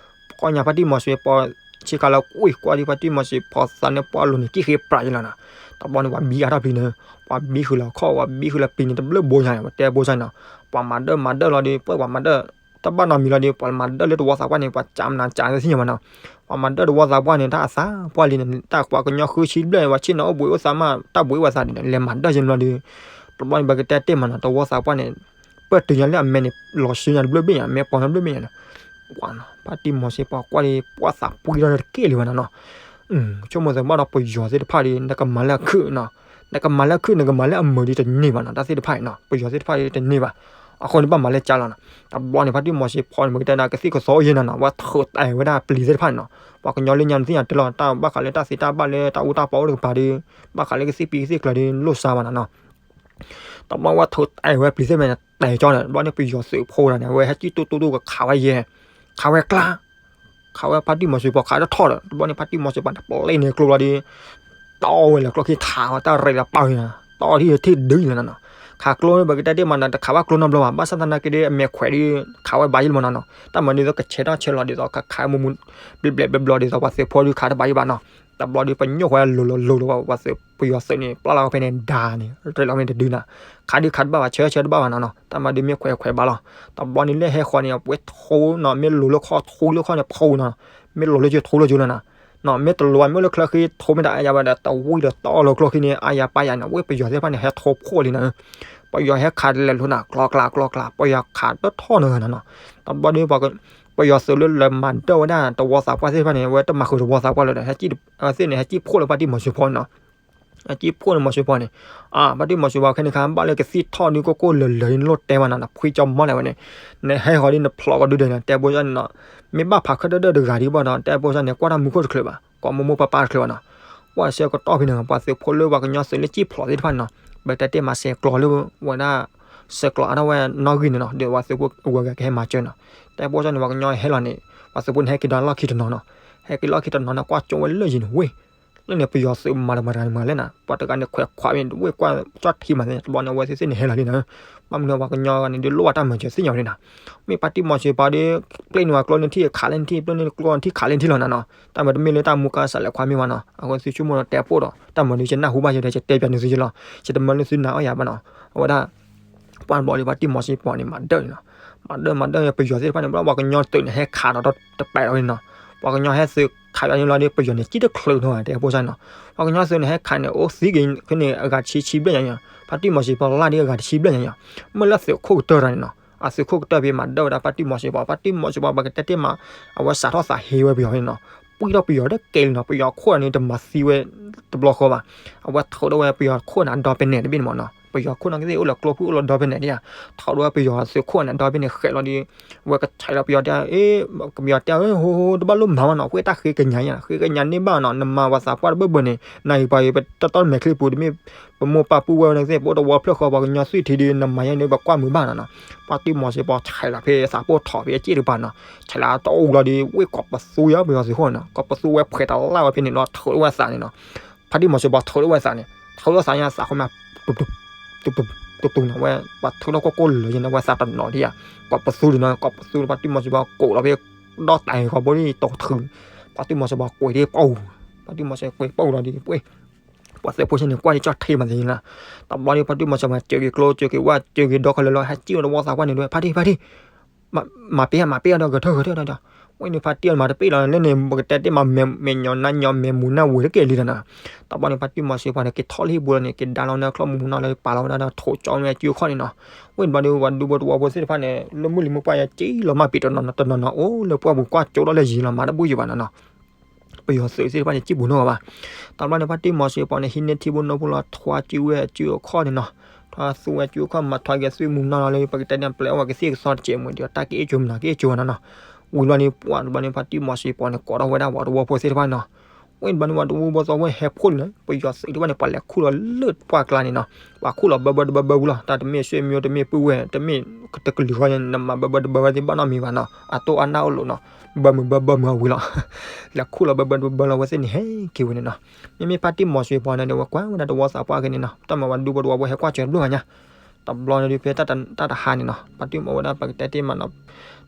ဖီညါဖါတံၢ်မီၤစွ့ၤပီၤဆ့ကၤလၢကွံာ် ကွၢ်ဒ်ဖါတံၢ်မီၤစွ့ၤဖီသးန့ၣ် ပှၤလိၤန့ၣ် ကံၣ်ဃ့ပြးယလီၤနီၤ. တဘျီန့ၣ် ပှၤဘံအါထီၣ်ပျံၤန့ၣ် ပှၤဘံဃုာ်လီၤခီၣ် ပှၤဘံဃုာ်လီၤပျံၤန့ၣ် တဘျုးဘိညါန့ၣ် ပှၤတဲဘိစၢ်န့ၣ်နီၤ. ပှၤမၤဒၢၣ်မၤဒၢၣ်လီၤဒီး ပှၤမၤဒၢၣ် တဘၣ်နီတမံၤလီၤဒီး ပှၤမၤဒၢၣ်လၢတဝီသးပှၢ်န့ၣ် ပှၤကးမနၤကးသ့ၣ်ညါမးနီၤ. ပှၤမၤဒၢၣ်တဝီသးပှၢ်န့ၣ် တၢ်အသးပှၢ်လံန့ၣ် တၢ်ပှၤကညီဃုဆံဘျဲၣ် ပှၤဆ့ၣ်နီၤအိၣ်ဘှံးအိၣ်သးမး တၢ်ဘှံးအိၣ်သးန့ၣ် လဲၤမၤဒၢၣ်ယဲမးဒီး တဘျီန့ၣ် ပကတဲတ့ၢ်မးနီၤ တဝီသးပှၢ်န့ၣ် ပၢၢ်တုၤညါလၢအမဲန့ၣ် လီၤဆှၢညါတဘျုးဘ့ၣ်ညါ မဲပီၤညါတဘျုးဘ့ၣ်ညါနီၤ. ပှၤနီၤ ဖါတံၢ်မီၤစ့ပီၤကွၢ်ဒီး ပှၤသးပှံထီၣ်တက့ၢ်လံဘၣ်နီၤနီၤ. ဆိကမိၣ်သးဘၣ်ဒီးပယီၤသ့ၣ်တဖၣ်ဒီး နကမၤလၢအခုၣ်နီၤ, နကမၤလၢအခုၣ် နကမၤလၢအမုာ်ဒီးတန့ၢ်ဘၣ်နီၤ, တၢ်သ့ၣ်တဖၣ်ဒီးတန့ၢ်ဘၣ်. အဃိန့ၣ်ဘၣ်မၤလၢကၠါလီၤနီၤ. တဘျီန့ၣ် ဖါတံၢ်မီၤစ့ပီၤန့ၣ် ပကတဲဒၣ်ကသံၣ်ကသီအိၣ်ယဲၢ်နီၤနီၤ, ဝဲထုးတဲာ်ဝဲဒၣ်ပျံၤသ့ၣ်တဖၣ်န့ၣ်နီၤ. ပှၤကညီလၢညါနသ့ၣ်ညါတဲလီၤ တၢ်ဘၣ်ဃးလၢတၢ်သ့တၢ်ဘၣ်လၢတၢ်အူတၢ်ပီအိၣ်တကပၤဒီး ဘၣ်ဃးလၢကသံၣ်ပံၤကသံၣ်ကျၢၤဒီး လိၣ်စါဘၣ်နီၤနီၤ. တဘျီဝဲထုးတဲာ်ဝဲပျံၤသ့ၣ်မ့ၢ်တဲာ်ကၠီန့ၣ် တဘျီန့ၣ် ပယီၤသုးဖိဒၣ်န့ၣ် အဝဲဟဲကံၣ်တူၢ်တူၢ်တူၢ်ကခးဝဲယဲၢ်, ခးဝဲကျါ ခးဝဲဖါတံၢ်မီၤစ့ပီၤခးတထီၣ်ဒီး တဘျီန့ၣ် ဖါတံၢ်မီၤစ့ပီၤန့ၣ် ပျဲန့ၣ်ကျိဘျီဒီး တီဝဲလၢကျိခံ ထးဝဲတၢ်ရဲၣ်လၢပာ်ဝဲနီၤ, တီထံၣ်ထံၣ်ဒုးန့ၣ်နီၤ. ခးကျိန့ၣ် ပကတဲတ့ၢ်မးနီၤ တခးဘၣ်ကျိနီတဘျီဘၣ်, ဘၣ်ဆၣ်သနာ်က့ဒီး အမဲာ်ခွဲးဒီး ခးဝဲဘၣ်ယံလီၤမးနီၤနီၤ. တၢ်မၤဒ်သိးကဆဲးထီၣ်ဆဲးလီၤဒ်သိး ခးခးမူမူ ဘျဲးဘျဲးဘျီဘျီဒ်သိး ပှၤသုးဖိဒီးခးတဘၣ်ယံဘၣ်နီၤ. တဘျီဒီး ပညိၣ်ဃီလိၤလိၤလိၤလိၤ ပှၤသုး ပယီၤသုးန့ၣ် ပျၢ်လီၤဝဲဖဲန့ၣ် ဒါန့ၣ် ရဲၣ်လီၤမ့ၢ်တဒုနီၤ. ခးဒုးခးတဘၣ်ဘၣ် ဆဲးဆဲးတဘၣ်ဘၣ်နီၤနီၤ. တၢ်မၤဒုးမ့ၢ်ခွဲးခွဲးဘၣ်လီၤ. တဘျီန့ၣ်လၢဟဲဃီန့ၣ် ပှဲၤထိနီၤ မ့ၢ်လိၤလၢခီထိလၢခီန့ၣ် ဖီနီၤ, မ့ၢ်လိၤလၢကၠိထိလၢကၠိလီၤနီၤ. မ့ၢ်တလိၤဘၣ် မ့ၢ်လၢချၢဃံထိမ့ၢ်တၢ်အါယၤဘၣ်ဒီး တဝံၤဒီးတီလီၤကျိခံန့ၣ် အါယၤပာ်ယၤန့ၣ် ဝဲပယီၤသ့ၣ်တဖၣ်န့ၣ် ဟဲထိဖှိၣ်လံနီၤ. ပယီၤဟဲခးတလဲၤလိၤနီၤ ကျီကျါကျီကျါ ပယီၤခးတထီၣ်နီၤနီၤ. တဘျီဒီး ပယီၤသုးလၢလၢမၤဒၢဝဲဒၣ်တဝီသးပှၢ်သ့ၣ်တဖၣ်န့ၣ် ဝဲတမၤဃုာ်တဝီသးပှၢ်လၢၤဒီး ဟဲကံၣ်သ့ၣ်န့ၣ် ဟဲကံၣ်ဖှိၣ်လၢဖါတံၢ်မီၤစ့ပီၤနီၤ. ဟဲကံၣ်ဖှိၣ်န့ၣ်မီၤစ့ပီၤန့ၣ် အါ ဖါတံၢ်မီၤစ့ပီၤခဲန့ၣ်ခါ ဘၣ်လၢကသံၣ်ထီၣ်ဒုးကိၢ်ကိၢ်လၢၤလၢၤဒ်နလိၣ်တဲဘၣ်နီၤနီၤ ဖှံကၠီမီလဲၣ်ဝဲန့ၣ် နဟဲဃီၤဒ်နဖျိးကဒုဒီးနီၤ တဲဘိၣ်စၢ်န့ၣ်နီၤ. မ့ၢ်ဘၣ်ဖးခၢၣ်ဒၢၣ်ဒၢၣ်တဂၤဒံးဘၣ်နီၤ တဲဘိၣ်စၢ်န့ၣ် ကွၢ်တၢ်မူခိၣ်တချုးဘၣ် ကွၢ်မိၢ်မိၢ်ပၢ်ပၢ်တချုးဘၣ်နီၤ. ကွၢ်ဆၢကတီၢ်ဖဲန့ၣ် ပှၤသုးဖိလၢပှၤကညီသုးလၢကံၣ်ဖျိးသ့ၣ်တဖၣ်န့ၣ်နီၤ ပတဲတ့ၢ်မၤစဲးကျိးလၢဝဲဒၣ် ဆဲးကျိးအါထီၣ်ဝဲနီၣ်ဂံၢ်န့ၣ်နီၤ ဒီးပှၤသုးဖိအဂၤဂၤကဟဲမၤစၢၤနီၤ. တဲဘိၣ်စၢ်န့ၣ် ပှၤကညီဟဲလီၤန့ၣ် ပှၤသုးဖိန့ၣ်ဟဲက့ၤဒီးလီၢ်ခံတနီၤနီၤ. ဟဲက့ၤလီၢ်ခံတနီၤန့ၣ် ကွၢ်ကၠိဝဲလၢယံၤန့ၣ်ဝ့ၢ် လၢန့ၣ်ပယီၤသုးမၤတမၤတဂၤန့ၣ်မၤလဲၣ်နီၤ ပှၤတဂၤန့ၣ်ခွဲးခွးမ့ၢ်ဝ့ၢ်ကွၢ်ကၠီၣ်ထံမၤသ့ၣ် တဘျီန့ၣ် အဝဲသ့ၣ်သ့ၣ်န့ၣ်ဟဲလီၤလံနီၤ. ဘၣ်မနုၤပှၤကညီဂၤန့ၣ် ဒုးလိၣ်ဘၣ်တၢ်မၤစၢၤသ့ၣ်ညါဝဲန့ၣ်နီၤ. မ့ၢ်ဖါတံၢ်မီၤစ့ပီၤဒီး ပျဲန့ၢ်ဝဲကျိန့ၣ်ထံၣ်ခးလၢန့ၣ်ထံၣ် ပျဲန့ၢ်ကျိန့ၣ်ထံၣ်ခးလၢန့ၣ်ထံၣ်လီၤနီၤနီၤ. တၢ်မၤတမ့ၢ်လၢတၢ်မူကါစးလဲၤခွါမ့ၢ်ဘၣ်နီၤ အဃိသုဆိကမိၣ်ဒီးတဲပိၢ်ဒီး တၢ်မၤဒုးကနၢ်ဟူဘၣ်ယဲဒီး ယတဲပျးန့ၢ်သုယလီၤ ယတမၤလၢသုနၤအီၣ်ယၤဘၣ်နီၤ. အဝဲဒၣ် ပှၢ်တဘျီဒီး ဖါတံၢ်မီၤစ့ပီၤန့ၣ် မၤဒၢၣ်န့ၣ်နီၤ. မၤဒၢၣ်မၤဒၢၣ် ပယီၤသ့ၣ်တဖၣ်န့ၣ် ဘၣ်ပှၤကညီသုးန့ၣ် ဟဲခးဒီးတပဲာ်ဒီးန့ၣ်နီၤ. ပှၤကညီဟဲသုးခးယၤန့ၣ်လီၤဒီး ပယီၤန့ၣ် ကံၣ်တချုးနီၤ တဲဖိစၢ်နီၤ. ပှၤကညီသုးန့ၣ် ဟဲခးန့ၣ် အိၣ်သံက့ၤန့ၣ် အဂၤတဆံဆံဘျဲၣ်ညါညါ. ဖါတံၢ်မီၤစ့ပီၤလၢ်ဒ်အဂၤတဆံဘျဲၣ်ညါညါ. မ့ၢ်လၢသုးခိၣ်ကတၢၢ်တၢ်န့ၣ်နီၤ. အသုးခိၣ်ကတၢၢ်ဖဲမၤဒၢၣ်ဝဲဒၣ် ဖါတံၢ်မီၤစ့ပီၤ ဖါတံၢ်မီၤစ့ပီၤ ပကတဲတ့ၢ်မး အဝဲစးထီၣ်သးဟ့ဝဲပယီၤန့ၣ်နီၤ. ပှံၢ်ထီၣ်ပယီၤတကဲလံနီၤ. ပယီၤခိၣ်န့ၣ် တမၤသံဝဲတဘျီဃီဘၣ်. အဝဲထုးထီၣ်ဝဲပယီၤခိၣ်န့ၣ် အဒီပဲနဲၣ်တဘ့ၣ်န့ၣ်မးနီၤ. ပယီၤခိၣ်န့ၣ်ကသ့ၣ်အိၣ်လၢကျိဖုၣ်အိၣ်လၢဒီပဲနဲၣ်ဒ်ယါ. ထုးထီၣ်ဝဲပယီၤသုးခိၣ်န့ၣ် အဒီပဲနဲၣ်ဃဲးလီၤဒီး ဝဲကဆဲးလီၤပယီၤတဲ အ့ ပယီၤတဲ ဟိဟိ တဘၣ်လိၣ်မၤဘၣ်နီၤ. ဃ့တၢ်ဃ့ကညးယါ ဃ့ကညးန့ၢ်ဘၣ်နီၤ. နမၤပှၤသးပှၢ်တဘၢၣ်ဘၢၣ်န့ၣ် နအံၤပှၤအံၤ ပတတီမဲာ်ချံပူၤ တမ့ၢ်ပမိၢ်ပၢ်ပုၢ်ဝဲၢ်န့ၣ်သ့ၣ် ပအိၣ်တဝီဖျၢၣ်ဃီ ပှၤကညီသွံၣ်ထံးဒီး နမၤယါန့ၣ် ပကွၢ်မုာ်ဘၣ်နီၤနီၤ. ဖါတံၢ်မီၤစ့ပီၤဆဲးလီၤဖဲသးပိၢ်ထီၣ်ဖဲအစ့ၣ်တကပၤနီၤ. ဆဲးလီၤတအိၣ်လီၤဒီး ဝ့ၢ်ကိးပသူယါ ပယီၤသုးခိၣ်နီၤ. ကိးပသူဝဲဖှဲးတလၢ်ဝဲဖဲန့ၣ်လီၤ ထုးထီၣ်ဝဲသးန့ၣ်နီၤ. ဖါတံၢ်မီၤစ့ပီၤထုးထီၣ်ဝဲသးန့ၣ် ထုးထီၣ်သးညါသးခိၣ်မး တူတူတူတူနီၤ ဝဲပှၤထုးထီၣ်ကိၢ်ကိၢ်လၢၤလၢၤန့ၣ် ဝဲသးတနီၤဒ်ယါ. ကိးပသူဒ်နီၤ ကိးပသူ ဖါတံၢ်မီၤစ့ပီၤကိးလီၤဖဲဒီးတၢ်ဟဲဃီဘိလံတီၤထုး ဖါတံၢ်မီၤစ့ပီၤကွံာ်ဒ်ပှၤ ဖါတံၢ်မီၤစ့ပီၤကွံာ်ပှၤလီၤဒီးပှၤ ပှၤသုးဖိဆ့ၣ်န့ၣ် ကွၢ်ဒ်ကၠီၣ်ထံမးသ့လီၤ. တဘျီဒီး ဖါတံၢ်မီၤစ့ပီၤစၢၤက့ၤကျိ စၢၤက့ၤဝဲ စၢၤက့ၤဒီခီလၢာ်လီၤ ဟဲစံၣ်ဝဲတဝီသးပှၢ်န့ၣ်ဒၣ်ဝဲ ဖါတံၢ် ဖါတံၢ် မၤပ့ၤဧါ မၤပ့ၤဧါဒီး ဂဲၤထၢၣ်ဂဲၤထၢၣ်ဒီး ဝဲန့ၣ်ဖါတံၢ်မၤတပ့ၤလီၤ လၢန့ၣ် ပကတဲတ့ၢ်မး မဲာ်ညီနါညီ မဲာ်မူၤနါဝံၤတက့ၢ်လံဒီးနီၤ. တဘျီန့ၣ် ဖါတံၢ်မီၤစ့ပီၤန့ၣ် က့ၤထီၣ်လၢဟံၣ်ပူၤလီၤန့ၣ် က့ၤဒါလီၤန့ၣ် ချီၣ်မူၤမူၤနီၤလၢပာ်လီၤဝဲဒၣ်ဒီး ထိးကၠီန့ၣ်အစုအခီၣ်န့ၣ်နီၤ. ဝဲန့ၣ်တဘျီဒီး ပှၤဒူဖိတဝီဖိသ့ၣ်တဖၣ်န့ၣ် လၢမုၢ်လံၤမုၢ်ပှၢ်ယါ က့ၤလီၤမၢ်ပံၤတနီၤနီၤ တနီၤနီၤ အိၣ်လၢပှၢ်ပူၤကွၢ်ကၠိထီၣ်လၢယံၤလီၤ မၤတဘူၣ်ယံၤဘၣ်နီၤနီၤ. ပယီၤသုးသ့ၣ်တဖၣ်န့ၣ် ကံၣ်ပူၤနီၢ်ဂၤဘၣ်. တဘျီန့ၣ် ဖါတံၢ်မီၤစ့ပီၤန့ၣ် ဟံးန့ၢ်ထံဘိနိဖိလီၤ ထွါစုဝဲအစုအခီၣ်န့ၣ်နီၤ. ထွါသူဝဲအစုအခီၣ် မၤထွါက့ၤသွံၣ်မူၤနီၤလီၤလၢ ပကတဲန့ၣ် ပျဲအိၣ်ဝဲကသံၣ်ကသီတစဲးမူၤ ဒ်တၢ်က့ၤအ့ၣ်ကၠိမနုၤ က့ၤအ့ၣ်ကၠိနီၤနီၤ. ဝံၤတဘျီန့ၣ် ပှၢ်တဘျီန့ၣ် ဖါတံၢ်မီၤစ့ပီၤန့ၣ် ကိးထီၣ်ဝဲဒၣ်ပှၤတဝီဖိသ့ၣ်တဖၣ်နီၤ. ဝဲန့ၣ်တဘျီန့ၣ် ပှၤတဝီဖိသ့ၣ်တဖၣ်ဟဲဖှိၣ်လီၤန့ၣ် ပယီၤသုးသ့ၣ်တဖၣ်န့ၣ် ပှၤလဲၤခူၣ်လီၤလၢပှၢ်ကျါန့ၣ်နီၤ. ပှၤခူၣ်လီၤဘၢဘၢတဘၢဘၢဝံၤလီၤ. တၢ်တမ့ၢ်ဆွေမျိုးတမ့ၢ်ပုၢ်ဝဲၢ် တမ့ၢ်တကလုာ်ဃီန့ၣ် နမၤဘၢဘၢတဘၢဝဲသ့ၣ်ဘၣ်နီတမံၤဘၣ်နီၤ. အတိၢ်အနၢ်အိၣ်လိာ်နီၤ. ဘၢမုာ်ဘၢဘၢမုာ်အဝံၤလီၤ. လဲၤခူၣ်လီၤဘၢဘၢတဘၢဘၢလီၤ အဝဲသ့ၣ်န့ၣ်ဟဲက့ၤဝဲန့ၣ်နီၤ. မ့မ့ၢ်ဖါတံၢ်မီၤစ့ပီၤန့ၣ်ဒီး ဝဲကွၢ်ဝဲဒၣ်တဝီသးပှၢ်က့ၤန့ၣ်နီၤ. တၢ်မၤဝဲဒူဖိတဝီဖိဟဲကွၢ်စၢၤတဘျုးဂၤညါ တဘျီန့ၣ်ဒုး ဖဲတၢ်တဟါန့ၣ်နီၤ ဖါတံၢ်မီၤဝဲဒၣ် ပကတဲတ့ၢ်မးနီၤ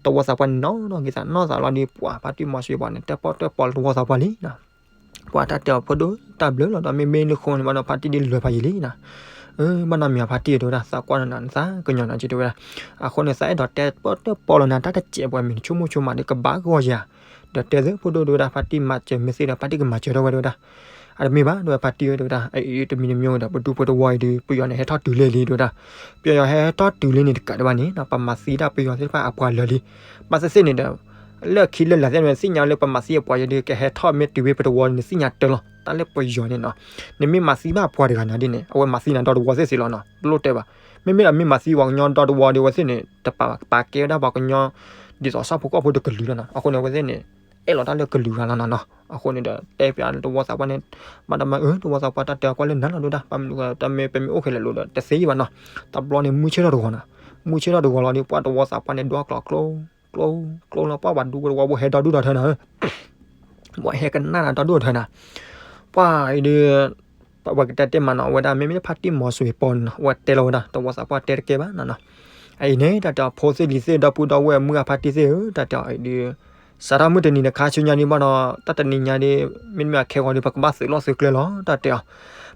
တဝီသးပှၢ်န့ၣ်နီၤ ဂ့ၤသးနီၢ်သးလီၤဒီး ပှၤဖါတံၢ်မီၤစ့ပီၤန့ၣ် တဲပီၣ်တဲပီလီၤတဝီသးပှၢ်လံနီၤ. ပှၤတၢ်တဲအီၤဖိဒိၣ်တၢ်ဘျုးလီၤ ဒီးမ့မ့ၢ်လၢဃိန့ၣ်ဘၣ်ဒီး ဖါတံၢ်ဒ်လဲၤဖးယံာ်လံနီၤ. ဘၣ်နီတမံၤ ဖါတံၢ်တဲဝဲဒၣ် သးကွၢ်နၤနသးကညီၤနၤက့တဲဝဲဒၣ်. အဃိန့ၣ် သးအဲၣ်ဒိးတဲပီၣ်တဲပီလီၤနၤ တၢ်တစဲးပှဲၤမ့ၢ်နဆိကမိၣ်ဆိကမးဒီး ကဘၣ်ဂီၢ်ယၤ ဒီးတဲသ့ဖိဒိၣ်တဲဝဲဒၣ် ဖါတံၢ်မၤစၢၤမ့ၢ်သ့ဒီး ဖါတံၢ်ကမၤစၢၤထီၣ်ဝဲတဲဝဲဒၣ်. အတမ့ၢ်ဘၣ် တဲဝဲဖါတံၢ်ဝဲတဲဝဲဒၣ် အအံၤတမံၤတမံၤဒီး ပဒူဖိတဝီအံၤဒီး ပယီၤန့ၣ်ဟဲထီၣ်တုၤလဲၣ်လံတဲဝဲဒၣ်. ပယီၤဟဲထီၣ်တုၤလံန့ၣ်တကးဒံးဘၣ်န့ၣ် ပမၤသံဒၣ်ပယီၤသ့ၣ်တဖၣ်အပှၤလၢာ်လံ. ဘၣ်သ့ၣ်သ့ၣ်န့ၣ်ဒီး လၢခံလၢလာ်သ့ၣ်န့ၣ် သ့ၣ်ညါလၢပမၤသံအပှၤယဲဒုး ကဟဲထီၣ်မ့ၢ်တုၤဝဲပတဝီန့ၣ် နသ့ၣ်ညါတၢ်လီၤ. တၢ်လၢပယီၤန့ၣ်နီၤ, နမ့ၢ်မၤသံဘၣ်အပှၤတဂၤန့ၣ်ဒ်န့ၣ် အဝဲမၤသံနၤဒီတဝီသ့ၣ်သ့ၣ်လီၤနီၤ, တလိၣ်တဲဘၣ်. မ့မ့ၢ်ဒီးမ့ၢ်မၤသံပှၤကညီဒီတဝီဒီး အဝဲသ့ၣ်န့ၣ် တပာ်ပာ်ကဲဝဲဒၣ်ပှၤကညီ ဒ်သိးဆၣ်ဖိကီၢ်ဖိတကလုာ်လီၤနီၤ. အဃိန့ၣ် အဝဲသ့ၣ်န့ၣ် အဲၣ်လီၤတၢ်လၢကလုာ်ဂၤလီၤနီၤနီၤ. အဃိန့ၣ်ဒီး တဲပၠးတဝီသးပှၢ်န့ၣ် ဘၣ်တမၤအၢ တဝီသးပှၢ်တၢ်တဲအီၤကွၢ်လၢနၤလီၤဒိၣ်ဒၣ် ဘၣ်မနုၤတမ့ၢ်ပမ့ၢ်အိၣ်ခဲလၢာ်လိၤဒီး တသ့ယံၤဘၣ်နီၤ. တဘျီန့ၣ် မုၢ်ဆ့ၣ်ထီၣ်တဂီၤနီၤ, မုၢ်ဆ့ၣ်ထီၣ်တဂီၤလီၤဒီး ပှၤတဝီသးပှၢ်န့ၣ် ဒွးကျိးကျိ ကျိလီၤပှၢ် ပှၤဒူဖိတဝီဖိဟဲဒီဒူၣ်ဒီထၢနီၤ ပှၤဟဲကနၣ်နၤဒီဒူၣ်ဒီထၢနီၤ. ပှၤအံၤဒီး ပဝဲကတဲတ့ၢ်မးနီၤ အဝဲဒၣ်မ့မ့ၢ်ဖါတံၢ်မီၤစွ့ၤပီၤန့ၣ်နီၤ အဝဲတဲလီၤဝဲဒၣ် တဝီသးပှၢ်တဲတကဲဘၣ်နီၤနီၤ. အအံၤန့ၣ် တၢ်တဲအီၤ ဖိသ့ၣ်လံၤသ့ၣ် ဒီပုၢ်ဒီဝဲၢ်မုၢ်အဖါတံၢ်သ့ၣ်ဧၢ တၢ်တဲအီၤအံၤဒီး စးထီၣ်မုၢ်တနံၤတခါဆူညါဒ်ဘၣ်ဒီး တၢ်တနံၤညါဒီး မ့တမ့ၢ်အခဲဂီၤဒီး ပကဘၣ်သုးလီၢ်သုးကျဲလီၤ တၢ်တဲအီၤ.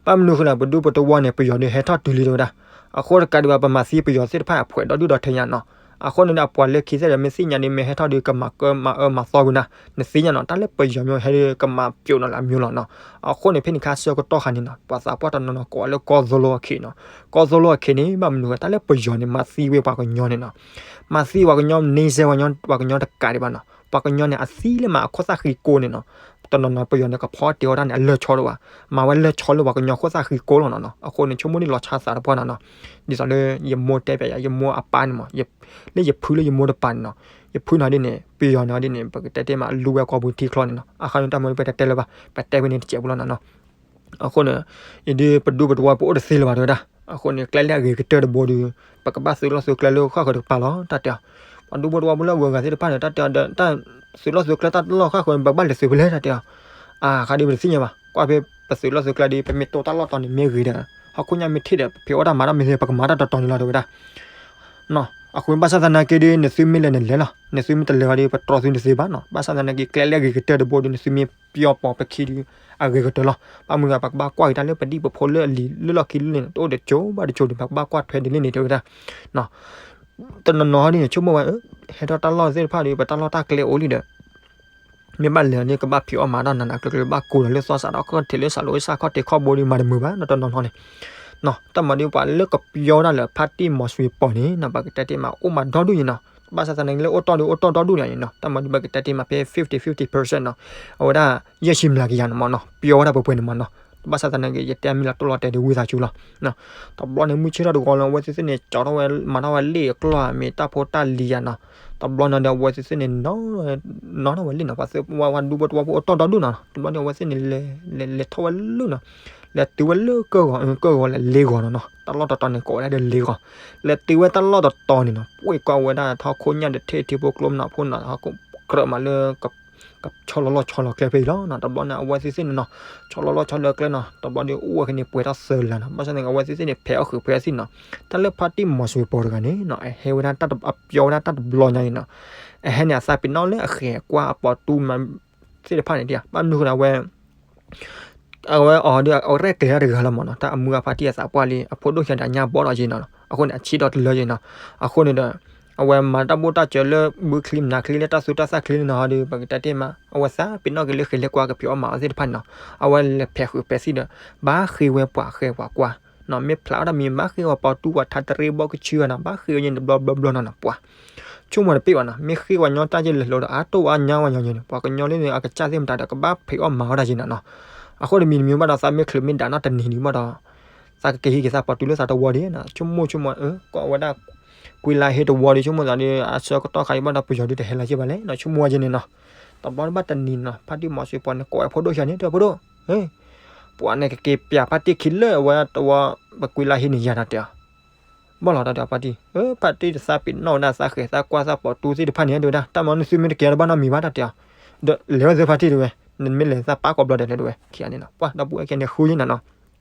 ဘၣ်မနုၤဃိလဲၣ် ပဒူပတဝီန့ၣ် ပယီၤဒီးဟဲထီၣ်တုၤလံတဲဝဲဒၣ်. အဃိတကးဒံးဘၣ် ပမၤသံပယီၤသ့ၣ်တဖၣ်အဖှဲးဒီဒူၣ်ဒီထၢညါနီၤ. အဃိန့ၣ်ဒီး အပှၤလၢခံသ့ၣ်ဒီး မ့ၢ်သ့ၣ်ညါဒီး မ့ၢ်ဟဲထီၣ်ဒီး ကမၤကၢမၤအၢမၤသီဝဲဒၣ် နသ့ၣ်ညါနီၤ တၢ်လၢပယီၤမ့ၢ်ဟဲဒီး ကမၤပျိးနီၤလၢအမျိုးလီၤနီၤ. အဃိန့ၣ် ဖဲန့ၣ်ခါဆၢကတီၢ်ခါန့ၣ်နီၤ ပှၤသးပှၢ်တနီၤနီၤ ကိးလၢကီၢ်သိလိအခံးနီၤ. ကီၢ်သိလိအခံးန့ၣ် ဘၣ်မနုၤဃိ တၢ်လၢပယီၤန့ၣ် မၤသံဝဲပှၤကညီန့ၣ်နီၤ. မၤသံပှၤကညီ မ့ၢ်စဲပှၤကညီ ပှၤကညီတကးဒံးဘၣ်နီၤ. ပှၤကညီန့ၣ် အသံလၢမးအခိၣ်သၣ်ဃံကိန့ၣ်နီၤ. တနီၤနီၤ ပယီၤန့ၣ် ကဖီတ့ၢ်အီၣ်တၢ်န့ၣ် အလၢၢ်ဆီတအိၣ်ဘၣ်. မၤဝဲလၢၢ်ဆီလၢပှၤကညီခိၣ်သၣ်ဃံကိလီၤနီၤနီၤ. အဃိန့ၣ် ဆိကမိၣ်ဒ်လီၤဆီသးတပှၢ်နီၤနီၤ. ဒ်သိးလၢ ယမိၢ်တဲပၠးယၤ ယမိၢ်အပၢ်န့ၣ်မး လၢယဖုလၢယမိၢ်တပၤန့ၣ်နီၤ. ယဖုနီၤဒ်န့ၣ် ပယီၤန့ၣ်ဒ်န့ၣ် ပကတဲတ့ၢ်မး လူဝဲကီၢ်ပူၤထံချီန့ၣ်နီၤ. အခါန့ၣ် တၢ်မၤဒ်ပတဲတဲလၢၤဘၣ် ပတဲဝဲန့ၣ်တစဲးဖိလီၤနီၤနီၤ. အဃိန့ၣ် အံၤဒ်ပဒူပတဝီပအိၣ်တသ့လၢၤဘၣ်တဲဝဲဒၣ်. အဃိန့ၣ် ကျဲလၢအဂ့ၤကတၢၢ်တဘိဒီး ပကဘၣ်သုးလီၢ်သုးကျဲလၢဃၣ်ဃၢၤတကပၤလီၤ တၢ်တဲအီၤ. ပှၤဒူဖိတဝီဖိလၢအဂုၤအဂၤသ့ၣ်တဖၣ်န့ၣ် တၢ်တဲအီၤဒီး တၢ်သုးလီၢ်သုးကျဲတၢ်လီၢ်ဃၣ်ဃၢၤ ပကဘၣ်လဲၤသုးဖဲလဲၣ် တၢ်တဲအီၤ. အါ ခါဒ်ပတသ့ၣ်ညါဘၣ် ကွၢ်ဖဲပသုးလီၢ်သုးကျဲဒီး ပမ့ၢ်တိၢ်တၢ်လီၢ်တီၤန့ၣ် မ့ၢ်ဂ့ၤဒီး ဟီၣ်ခိၣ်ညါမ့ၢ်ထံၣ်ဒီး ပဖံးအီၣ်တၢ်မၤတၢ်မ့ၢ်ဂ့ၤ ပကမၤတၢ်တီၤတီၤန့ၣ်လီၤ တဲဝဲဒၣ်. အဃိဘၣ်ဆၣ်သနာ်က့ဒီး နသုမ့ၢ်လဲၤနလဲၤလီၤ. နသုမ့ၢ်တလဲၤဘၣ်ဒီး ပတြီသုနသုဘၣ်နီၤ. ဘၣ်ဆၣ်သနာ်က့ ကျဲလၢအဂ့ၤကတၢၢ်တဘိဒီး နသုမ့ၢ်ပျီပီၤပခံဒီး အဂ့ၤကတၢၢ်လီၤ. ဘၣ်မနုၤဂ့ၤ ပကဘၣ်ကွၢ်က့ၤတၢ်လၢပဒံၣ်ပဖိလၢအလံၤလၢလီၢ်ခံလၢန့ၣ် တအိၣ်တကၠိဘၣ်တကၠိဒီး ပကဘၣ်ကွၢ်ထွဲဒ်လဲၣ်န့ၣ် တဲဝဲဒၣ်. တနီၤနီၤဒ်န့ၣ် ဆိကမိၣ်ဝဲ ဟဲထီၣ်တၢ်လီၢ်သ့ၣ်တဖၣ်ဒီး ပတၢ်လီၢ်တၢ်ကျဲအိၣ်လံဒီး မ့ၢ်ဘၣ်လဲၤန့ၣ် ကဘၣ်ဖံးအီၣ်မၤတၢ်နးနးကျၢၤကျၢၤ ဘၣ်ကိးဒီးလၢသီစးထီၣ်ခီၣ်ထံးလၢစးလိအ့ၣ်စးခီၣ်ထံးခီၣ်ဘိဒီး မၤတမုာ်ဘၣ်နီၤ တနီၤနီၤန့ၣ်. တၢ်မၤဒ်ပှၤလၢကပျီဝဲဒၣ်လၢဖါတံၢ်မီၤစွ့ၤပီၤန့ၣ်နီၤ ပကတဲတ့ၢ်မး အိၣ်မးဒီဒူၣ်န့ၣ်နီၤ. ဘၣ်ဆၣ်သနာ်က့ လၢအိၣ်တီၢ်ဒီးအိၣ်တီၢ်ဒီဒူၣ်န့ၣ်နီၤ. တၢ်မၤဒ်ပကတဲတ့ၢ်မး ဖဲ fifty fifty percent နီၤ. အဝဲဒၣ် ယဲၢ်ဆံမျးကယၤန့ၣ်မးနီၤ ပျီဝဲဒၣ်ပှဲၤပှဲၤန့ၣ်မးနီၤ. ဘၣ်ဆၣ်သနာ်က့ ယတဲမံၤလီၤတိၢ်လီၤတဲာ်ဒီးဝံသးစူၤလီၤ. တဘျီန့ၣ် မုၢ်ဆ့ၣ်ထီၣ်တဂီၤလီၤ အဝဲသ့ၣ်သ့ၣ်န့ၣ် ကၠီထီၣ်ဝဲ မၤထီၣ်ဝဲလ့ၣ်အကျီၢ် မ့ၢ်တၢ်ဖိတၢ်လံၤယၤနီၤ. တဘျီန့ၣ်ဒီး အဝဲသ့ၣ်သ့ၣ်န့ၣ် နီၣ်ထီၣ်ဝဲလံနီၤ. ပှၤသ့ၣ်ဝဲဝဲဒူဖိတဝီဖိအိၣ်တီၢ်ဒီဒူၣ်နီၤ. တဘျီန့ၣ် အဝဲသ့ၣ်န့ၣ် လဲၤ လဲၤ လဲၤထီၣ်ဝဲလၢနီၤ. လဲၤတုၤဝဲလၢကၢၢ်ဂီၤ ကၢၢ်ဂီၤလၢလ့ဂီၤနီၤနီၤ. တၢ်လီၢ်တတီၤန့ၣ် ကိးဝဲဒၣ်ဒီးလ့ဂီၤ. လဲၤတုၤဝဲတၢ်လီၢ်တတီၤန့ၣ်နီၤ ပှ့ၢ်ကွၢ်ဝဲဒၣ်ထီၣ်ခိၣ်ညၣ်ဒီးထံၣ်ထံဖိကျိမနုၤဖိနီၤ ဟီၣ်ခိၣ်ကြၢးမးလၢ ကဆီလီၤလီၢ်ဆီလီၤကျဲဖဲအံၤလီၤနီၤ. တဘျီန့ၣ် အဝဲသ့ၣ်သ့ၣ်န့ၣ်နီၤ ဆီလီၤလီၢ်ဆီလီၤကျဲနီၤ. တဘျီဒီး အိၣ်ဝဲခဲန့ၣ် ပှဲၤထီၣ်သၢလါနီၤ. ဘၣ်ဆၣ်သနာ်က့ အဝဲသ့ၣ်သ့ၣ်န့ၣ် ဖဲးအီၣ်ဃုာ်ဖဲးအီၣ်သံနီၤ. တၢ်လၢဖါတံၢ်မီၤစွ့ၤပီၤတဂၤန့ၣ်နီၤ အဟဲဝဲဒၣ်တၢ်တ အပျီဝဲဒၣ်တၢ်တဘျီညါအံၤနီၤ. အဟဲန့ၣ် အသးပ့ၤနီၣ်လၢအဃဲၤကွၢ်အပီၤတူမးသ့ၣ်တဖၣ်န့ၣ်ဒၣ်. ဘၣ်မနုၤဃိန့ၣ် အဝဲ အဝဲအီၤဒီး အရဲၣ်ကျဲၤတၢ်တဂၤလီၤမးနီၤ. တၢ်အမုၢ်အဖါတံၢ်အသးပှၢ်လံ အဖိဒိၣ်ဆံးဒၣ်ညါဘီထီၣ်က့ၤနီၤ. အဃိန့ၣ် အဆံးဒီးတလၢက့ၤနီၤ. အဃိန့ၣ်ဒီး အဝဲမၤတၢ်ဘိၣ်တၢ်စၢၤလၢဘုချံမနုၤချံ လၢတၢ်သူတၢ်သၣ်ချံန့ၣ်နီၤဒီး ပကတဲတ့ၢ်မး အဝဲသးပ့ၤနီၣ်က့ၤလၢဃဲၤလၢကွၢ်ကဖံးအီၣ်မၤအီၣ်သ့ၣ်တဖၣ်န့ၣ်နီၤ. အဝဲလဲၤဖဲးဃုာ်ဖဲးသံဒီး ဘၣ်ဃ့ဝဲပှၤဃဲၤပှၤကွၢ်နီၤ. မ့ၢ်ဖျါအီၣ်တၢ်မံၤ ဘၣ်ဃ့ဝဲပှၤတူၢ်ပှၤထါတရ့ဘီကဆှၢနီၤ. ဘၣ်ဃ့ဝဲန့ၣ်တဘျီဘျီဘျီနီၤနီၤ ပှၤ ဆိကမိၣ်တပ့ၢ်ဘၣ်နီၤ. မ့ၢ်ဃ့ဝဲညီတၢ်ယ့ၢ်လဲၤလိၤဒီး အါတိၢ်အါညါဝဲညီညီန့ၣ် ပှၤကညီလၢန့ၣ် အကစၢ်သ့ၣ်မတၤဒီး ကဘၣ်ဖံးအီၣ်မၤအီၣ်တၢ်က့ၤနီၤနီၤ. အဃိတမံၤတမံၤဘၣ်ဒီး သးမ့ၢ်ချုးမ့ၢ်ဒၣ်နီၣ်တနံၤဒံးဘၣ်ဒီး သးကက့ၤဟံးက့ၤသးပီၤတူလၢသးတဝီဒံးနီၤ. ဆိကမိၣ်ဆိကမိၣ် အၢ ကီၢ်ဝဲဒၣ် ကွံလါဟ့တဝီဒီး ဆိကမိၣ်သးဒီး အဆၢကတီၢ်ခါအံၤဘၣ်ဒီး ပယီၤဒုးတဟဲလၢၤက့ၤဘၣ်လဲၣ်နီၤ ဆိကမိၣ်ဝဲက့ၤန့ၣ်နီၤ. တဘျီဘၣ်တနံၤနီၤ ဖါတံၢ်မီၤစွ့ၤပီၤန့ၣ် ကိးဝဲဖိဒိၣ်ဆံးန့ၣ် တဲဖိဒိၣ် ပှၤန့ၣ်ကက့ၤပျးဖါတံၢ်ခံလၢအဝဲတဝီ ပကွံလါဟ့န့ၣ်ယၤတၢ်တဲအီၤ ဘၣ်လီၤတၢ်တဲအီၤဖါတံၢ် ဖါတံၢ်တသးပ့ၤနီၣ်ဝဲဒၣ်သးဃဲၤသးကွၢ်သးပီၤတူသ့ၣ်တဖၣ်န့ၣ် တဲဝဲဒၣ် တၢ်မၤနသုမ့ၢ်တကဲတဘၣ်နီတမံၤဘၣ်တၢ်တဲအီၤ ဒီးလဲၤဝဲသ့ၣ်ဖါတံၢ်တဲဝဲ နမ့ၢ်လဲၤသးပာ်ကီးဘျီဒီးလဲၤတဲဝဲ ခံဂၤန့ၣ်နီၤ ပှၤဒီပုၢ်ဝဲၢ်ခံဂၤန့ၣ်ဃုယ့ၢ်နၤနီၤ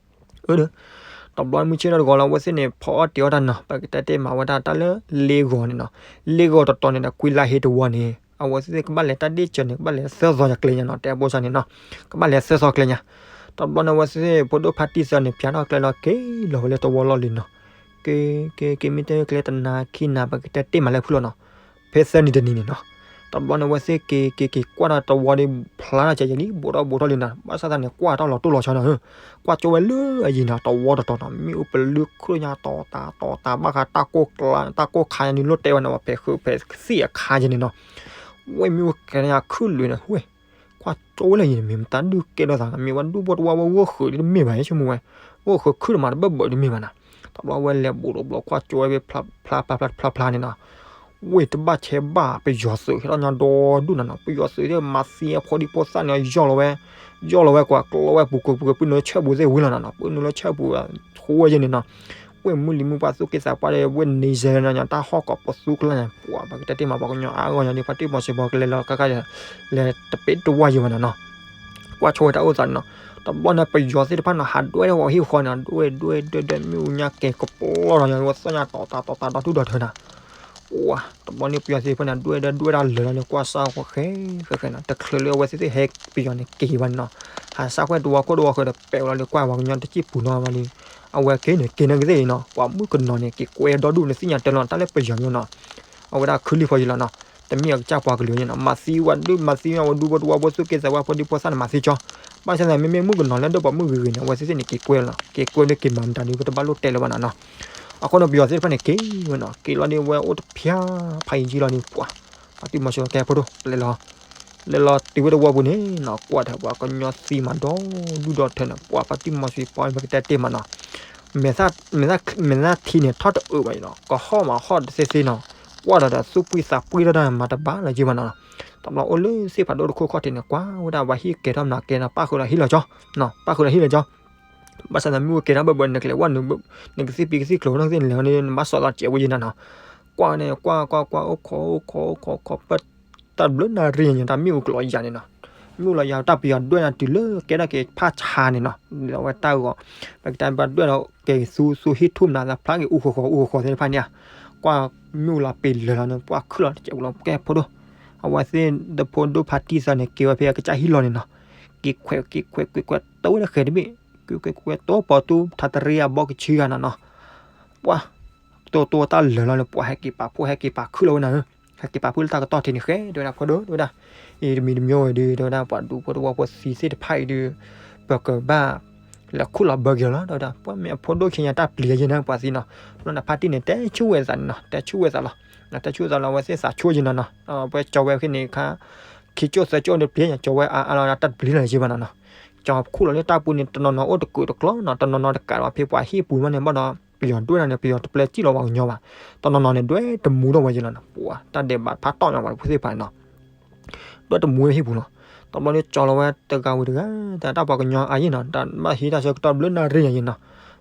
အၢ ဒီး တဘျီမုၢ်ဆ့ၣ်ထီၣ်တဂီၤလီၤ အဝဲသ့ၣ်န့ၣ် ဖီအီၣ်တ့ၤအီၣ်တၢ်နီၤ ပကတဲတ့ၢ်မးဝဲဒၣ်တၢ်လၢ လ့ဂီၤန့ၣ်နီၤ လ့ဂီၤတတီၤန့ၣ်ဒီး ကွံလါဟ့တဝီန့ၣ် အဝဲသ့ၣ်ကဘၣ်လဲၤတၢ်ဒ့ၣ်စၢၤန့ၣ် ကဘၣ်လဲၤသၢသီယၤကျဲညါနီၤ တဲအဘိၣ်စၢ်န့ၣ်နီၤ ကဘၣ်လဲၤသၢသီကျဲညါ တဘျီန့ၣ် အဝဲသ့ၣ်ဖိဒိၣ်ဖါတံၢ်သၢန့ၣ် ပၠးထီၣ်ကျဲလီၤ က့ၤလီၤဝဲလၢတဝီလီၢ်လံၤနီၤ က့ၤ က့ၤ က့ၤ မ့ၢ်တဲကျဲတနၤခံနၤ ပကတဲတ့ၢ်မးလၢဖုၣ်လီၤနီၤ ဖဲသၢနံၤတနံၤန့ၣ်နီၤ တဘျီန့ၣ် အဝဲသ့ၣ်က့ၤ က့ၤ က့ၤကွၢ်ဒီးတဝီဒီး ဖျါထီၣ်ကဲယဲလံ ဘူးထီၣ်ဘူးထီၣ်လံနီၤ ဘၣ်ဆၣ်သးန့ၣ် ကွၢ်တၢ်လီၤတိၢ်လီၤဆီနီၤ ကွၢ်ကၠိဝဲလၢအယံၤနီၤ တဝီတတီၤနီၤ မ့ၣ်အူပလုၢ်ခရၣ်ညါ တီၤတၤ တီၤတၤ ဘၣ်ဃးတၢ်ကိၢ်ခါညါန့ၣ် လိၣ်တဲဝဲန့ၣ် ပှၤဖဲးဃုာ်ဖဲးသံၣ်အခါယဲန့ၣ်နီၤ ဝဲမ့ၢ်ဝဲကဲန့ၣ်အခုၣ်လွံၢ်န့ၣ် ဝဲ ကွၢ်ကၠီဝဲလၢယၤန့ၣ် မ့ၢ်မတၤဒုးကဲထီၣ်သး မ့ၢ်ဝဲဒူၣ်ဖိတဝီဝဲဂီၢ်ဃုာ်ဒ်တမ့ၢ်ဘၣ် ယဆိကမိၣ်ဝဲ, ဂီၢ်ဃုာ်ခုၣ်တမးတဘၢၣ်ဘၢၣ်ဒ်မ့ၢ်ဘၣ်နၤ, တဘျီဝဲလဲၤဘူးတဘျီကွၢ်ကၠီဝဲဖျါဖျါဖျါဖျါန့ၣ်နီၤ, ဝဲတဘၣ်ဆဲးဘၣ်ပယီၤသုးဟဲထီၣ်ညါဒီဒူၣ်နၤနီၤ, ပယီၤသုးမၤသံအဖိဒံဖိသၣ်န့ၣ် ယီၢ်လီၤဝဲ, ယီၢ်လီၤဝဲကွၢ်ကျီဝဲပူၤကွံာ်ပူၤကွံာ် ပုၢ်နုာ်ဆၢၣ်ပူၤသ့ၣ်ဝံၤလီၤနၤနီၤ, ပုၢ်နုာ်လၢဆၢၣ်ပူၤ ဃိဝဲယဲန့ၣ်နီၤ ဝဲမုၢ်လံၤမုၢ်ပှၢ်သူၣ်က့သးပှၢ်ဒီး ဝဲန့ဆၢၣ်န့ၣ် တၢ်ဟီၣ်ကိးပသူကျါန့ၣ် ပှၤပကတဲတ့ၢ်မး ပှၤကညီအါဂီၢ်ညါဒီး ဖါတံၢ်မီၤစ့ၢ်ကီးကလဲၤလီၤကါကါဒီး လဲၤတပ့ၢ်တဝါယံၤဘၣ်နၤနီၤ, ကွၢ်ဆိဝဲတၢ်အိၣ်သးန့ၣ်နီၤ, တဘျီန့ၣ်ပယီၤသ့ၣ်တဖၣ်န့ၣ် ဟးဒွဲၣ်ဝဲဟံၣ်ဃီန့ၣ် ဒွဲၣ်ဒွဲၣ်ဒွဲၣ်ဒွဲၣ် မ့ၣ်အူညါကဲၤကပီၤလီၤန့ၣ် ဝဲသီၣ်ညါတီၤတၢ်တီၤတၢ်ဒီတူၢ်ဒီထၢနၤ ပှၤ တဘျီန့ၣ်ပယီၤသ့ၣ်တဖၣ်န့ၣ် ဒွဲၣ်ဒွဲၣ်ဒွဲၣ်တၢ်လၢာ်လီၤန့ၣ် ကွၢ်စၢ်ဃီဃဲဃဲဃဲနီၤ, တချုးလၢအဝဲသ့ၣ်သ့ၣ်ဟဲပယီၤန့ၣ်က့ၤဘၣ်န့ၣ်နီၤ, ဟးစၢ်ကွဲၢ်တဝီခိၣ်တဝီဃၢၤဒီးပဲာ်ဝဲလီၤလၢကွၢ်ပှၤကညီတစံၣ်ပူၤနီၤလီၤ, အဝဲက့ၤန့ၣ်က့ၤန့ၣ်ကသ့ၣ်အံၤနီၤ, ပှၤမုၣ်ကနီၤန့ၣ် က့ၤကွဲဒီဒူၣ်န့ၣ်သ့ၣ်ညါတၢ်လီၤ တၢ်လၢပယီၤမ့ၢ်နီၤ, အဝဲဒၣ်ခုလံဖီယံၤလီၤနီၤ, တမ့ၢ်အကစၢ်ပှၤကလုာ်ညါနီၤ, မၤသံဝဲဒုး မၤသံဝဲဒူၣ်ဖိတဝီဖိသူၣ်က့သးပှၢ်ဖိဒံဖိသၣ်န့ၣ် မၤသံကၠီ, ဘၣ်ဆၣ်သနာ်က့မ့မ့ၢ်မုၣ်ကနီၤလၢဒိၣ်ပှၤမုၣ်ဂ့ၤဂ့ၤန့ၣ် အဝဲသ့ၣ်သ့ၣ်န့ၣ် က့ၤကွဲလီၤ, က့ၤကွဲဒီးက့ၤမၤမတၤဒုး ပတဘၣ်လိၣ်တဲလၢၤဘၣ်နၤနီၤ, အဃိန့ၣ် ပယီၤသ့ၣ်တဖၣ်န့ၣ်က့ၤဝဲနီၤ, က့ၤလီၤဒီးဝဲအိၣ်တဖျါဖးယံၤကံလီၤဒီး ပှၤ ဖါတံၢ်မီၤစ့ၢ်ကီးကဲဖိဒိၣ် ပလဲၤလီၤ, လဲၤလီၤတုၤဝဲတဝီပူၤန့ၣ်နီၤ, ကွၢ်ဒီးပှၤကညီသံမးဒီဒူၣ်ဒီထၢန့ၣ် ပှၤဖါတံၢ်မီၤစ့ၢ်ကီးပကတဲတ့ၢ်မးနီၤ, မဲာ်သၣ်မဲာ်သၣ်မဲာ်သၣ်ထံန့ၣ် ထီၣ်တအုးဘၣ်အံၤနီၤ, ကဟီၣ်မးဟီၣ်တသ့သ့နီၤ, ကွၢ်ဒီးဒီးသူၣ်ပှံၢ်သးပှံၢ်ထီၣ်တၢ်မၤတဘၣ်လၢၤက့ဘၣ်နီၤ, တဘျီအိၣ်လၢသ့ၣ်ဖးဒိၣ်တခိၣ်ခီၣ်ထံးန့ၣ် ကွၢ်ဝဲဒၣ်ပှၤဟံၣ်ကဲၤထီၣ်မနုၤကဲၤနီၤ ပၣ်ဃုာ်ဒီးဟံၣ်လီၤကၠီ, ပၣ်ဃုာ်ဒီးဟံၣ်လီၤကၠီ ဘၣ်ဆၣ်သနာ်က့မ့ၢ်ဝဲကဲထီၣ်ဘၢၣ်ဘၢၣ်န့ၣ် ကလဲၤဝဲနုာ် နကသ့ၣ်ပံၤကသ့ၣ်ကျိၤနီၣ်သ့ၣ်န့ၣ်လဲၤန့ၣ် နဘၣ်စီၣ်လီၤစဲးဝဲယဲနၤနီၤ, ကွၢ်န့ၣ် ကွၢ်ကွၢ်ကွၢ် အိၣ်ခိးအိၣ်ခိးအိၣ်ခိးခိးပၢၢ် တၢ်ဘျုးနၣ်ရံၣ်ညါ တၢ်မ့ၣ်အူကလီၤယၤန့ၣ်နီၤ, မ့ၣ်အူလီၤယၤ တၢ်ပယီၤဒွဲၣ်နၤတုၤလၢကဲထီၣ်က့ၤဖးဆါန့ၣ်နီၤ, ဒီးဝဲတၢ်ဂီၤ ပကတဲဘၣ်ဒွဲၣ်ဒီးကဲၤသူသူဟံၣ်ထူၣ်မနုၤသးဖျါက့ၤအူဃီဃီအူဃီဃီသ့ၣ်တဖၣ်န့ၣ်ဧါ, ကွၢ်မ့ၣ်အူလီၤပ့ၤလၢာ်လီၤန့ၣ် ပှၤခုၣ်လီၤတစဲးပူၤလီၤ ကဲဖိဒိၣ်, အဝဲသ့ၣ်တဖိဒိၣ်ဖါတံၢ်သၢန့ၣ် က့ၤဝဲဖဲအကစၢ်ဟံၣ်လီၤန့ၣ်နီၤ, က့ၤခွဲးက့ၤခွဲးက့ၤခွဲး တဝဲလၢဃဲၤတဘ့ၣ် က့ၤခွဲးခွဲး တအိၣ်ပီၤသူထးတရံးအဘီကဆံဂၤနီၤနီၤ, ပှၤ တိတိတၢ်လၢာ်လီၤန့ၣ် ပှၤဟဲက့ၤပာ်ဖှိၣ် ဟဲက့ၤပာ်ခုၣ်လီၤဝဲနၤဧၢ, ဟဲက့ၤပာ်ဖှိၣ်လၢတၢ်ကတီၢ်ထံးန့ၣ် ဃဲတဲဝဲဒၣ်ဖိဒိၣ်တဲဝဲဒၣ်, အံၤတမံၤတမံၤဝဲဒုး တဲဝဲဒၣ်ပှၤဒူဖိတဝီဖိသံသ့ၣ်တဖၣ်အံၤဒုး ပကဘၣ် လဲၤခူၣ်လီၤဘၢက့ၤလီၤ တဲဝဲဒၣ် ပှၤမ့ၢ်အဖိဒိၣ်ခံညါတၢ်ပျံၤယဲန့ၣ် ပှၤသံနီၤ, ဘျီန့ၣ်ဖါတံၢ်န့ၣ် တဲဆူၣ်ဝဲသးန့ၣ်နီၤ တဲဆူၣ်ဝဲသးလီၤ, တဲဆူၣ်ဝဲသးလီၤ အဝဲသ့ၣ်သးဆူၣ်ယဲနီၤနီၤ, ပှၤကၠီဝဲဖဲန့ၣ်ခါ ခံကၠိၣ်သၢကၠိၣ်ဒီးပျံၤညါ ကၠီဝဲအါအါလီၤ တၢ်တပျံၤလီၤယဲဘၣ်နီၤနီၤ, ကၠီခူၣ်လီၤလၢတၢ်ပူၤန့ၣ် တနီၤနီၤအိၣ်တကုာ်တကျီနီၤ, တနီၤနီၤတကးလီၤဖဲပှၤဟံၣ်ပူၤမးန့ၣ် ဘၣ်ဒီး ပယီၤဒွဲၣ်နၤန့ၣ် ပယီၤတပျဲစံၣ်လီၤပှၤကညီဘၣ်, တနီၤနီၤန့ၣ် ဒွဲၣ်တမူထီၣ်ဝဲယဲလီၤနီၤ, ပှၤတၢ်ဒဲးဘးဖးတီၢ်ညါပှၤဖိသ့ၣ်တဖၣ်နီၤ ဒွဲၣ်တမူဝဲဟံၣ်ပူၤလီၤ, တဘျီန့ၣ်ကၠီလီၤဝဲတဂၤဝံၤတဂၤ တၢ်ပှၤကညီအါယဲနီၤ တၢ်ဘၣ်ဟံးတၢ်ဆၢကတီၢ်ဘျုးနၢ်ရံၣ်ယဲနီၤ,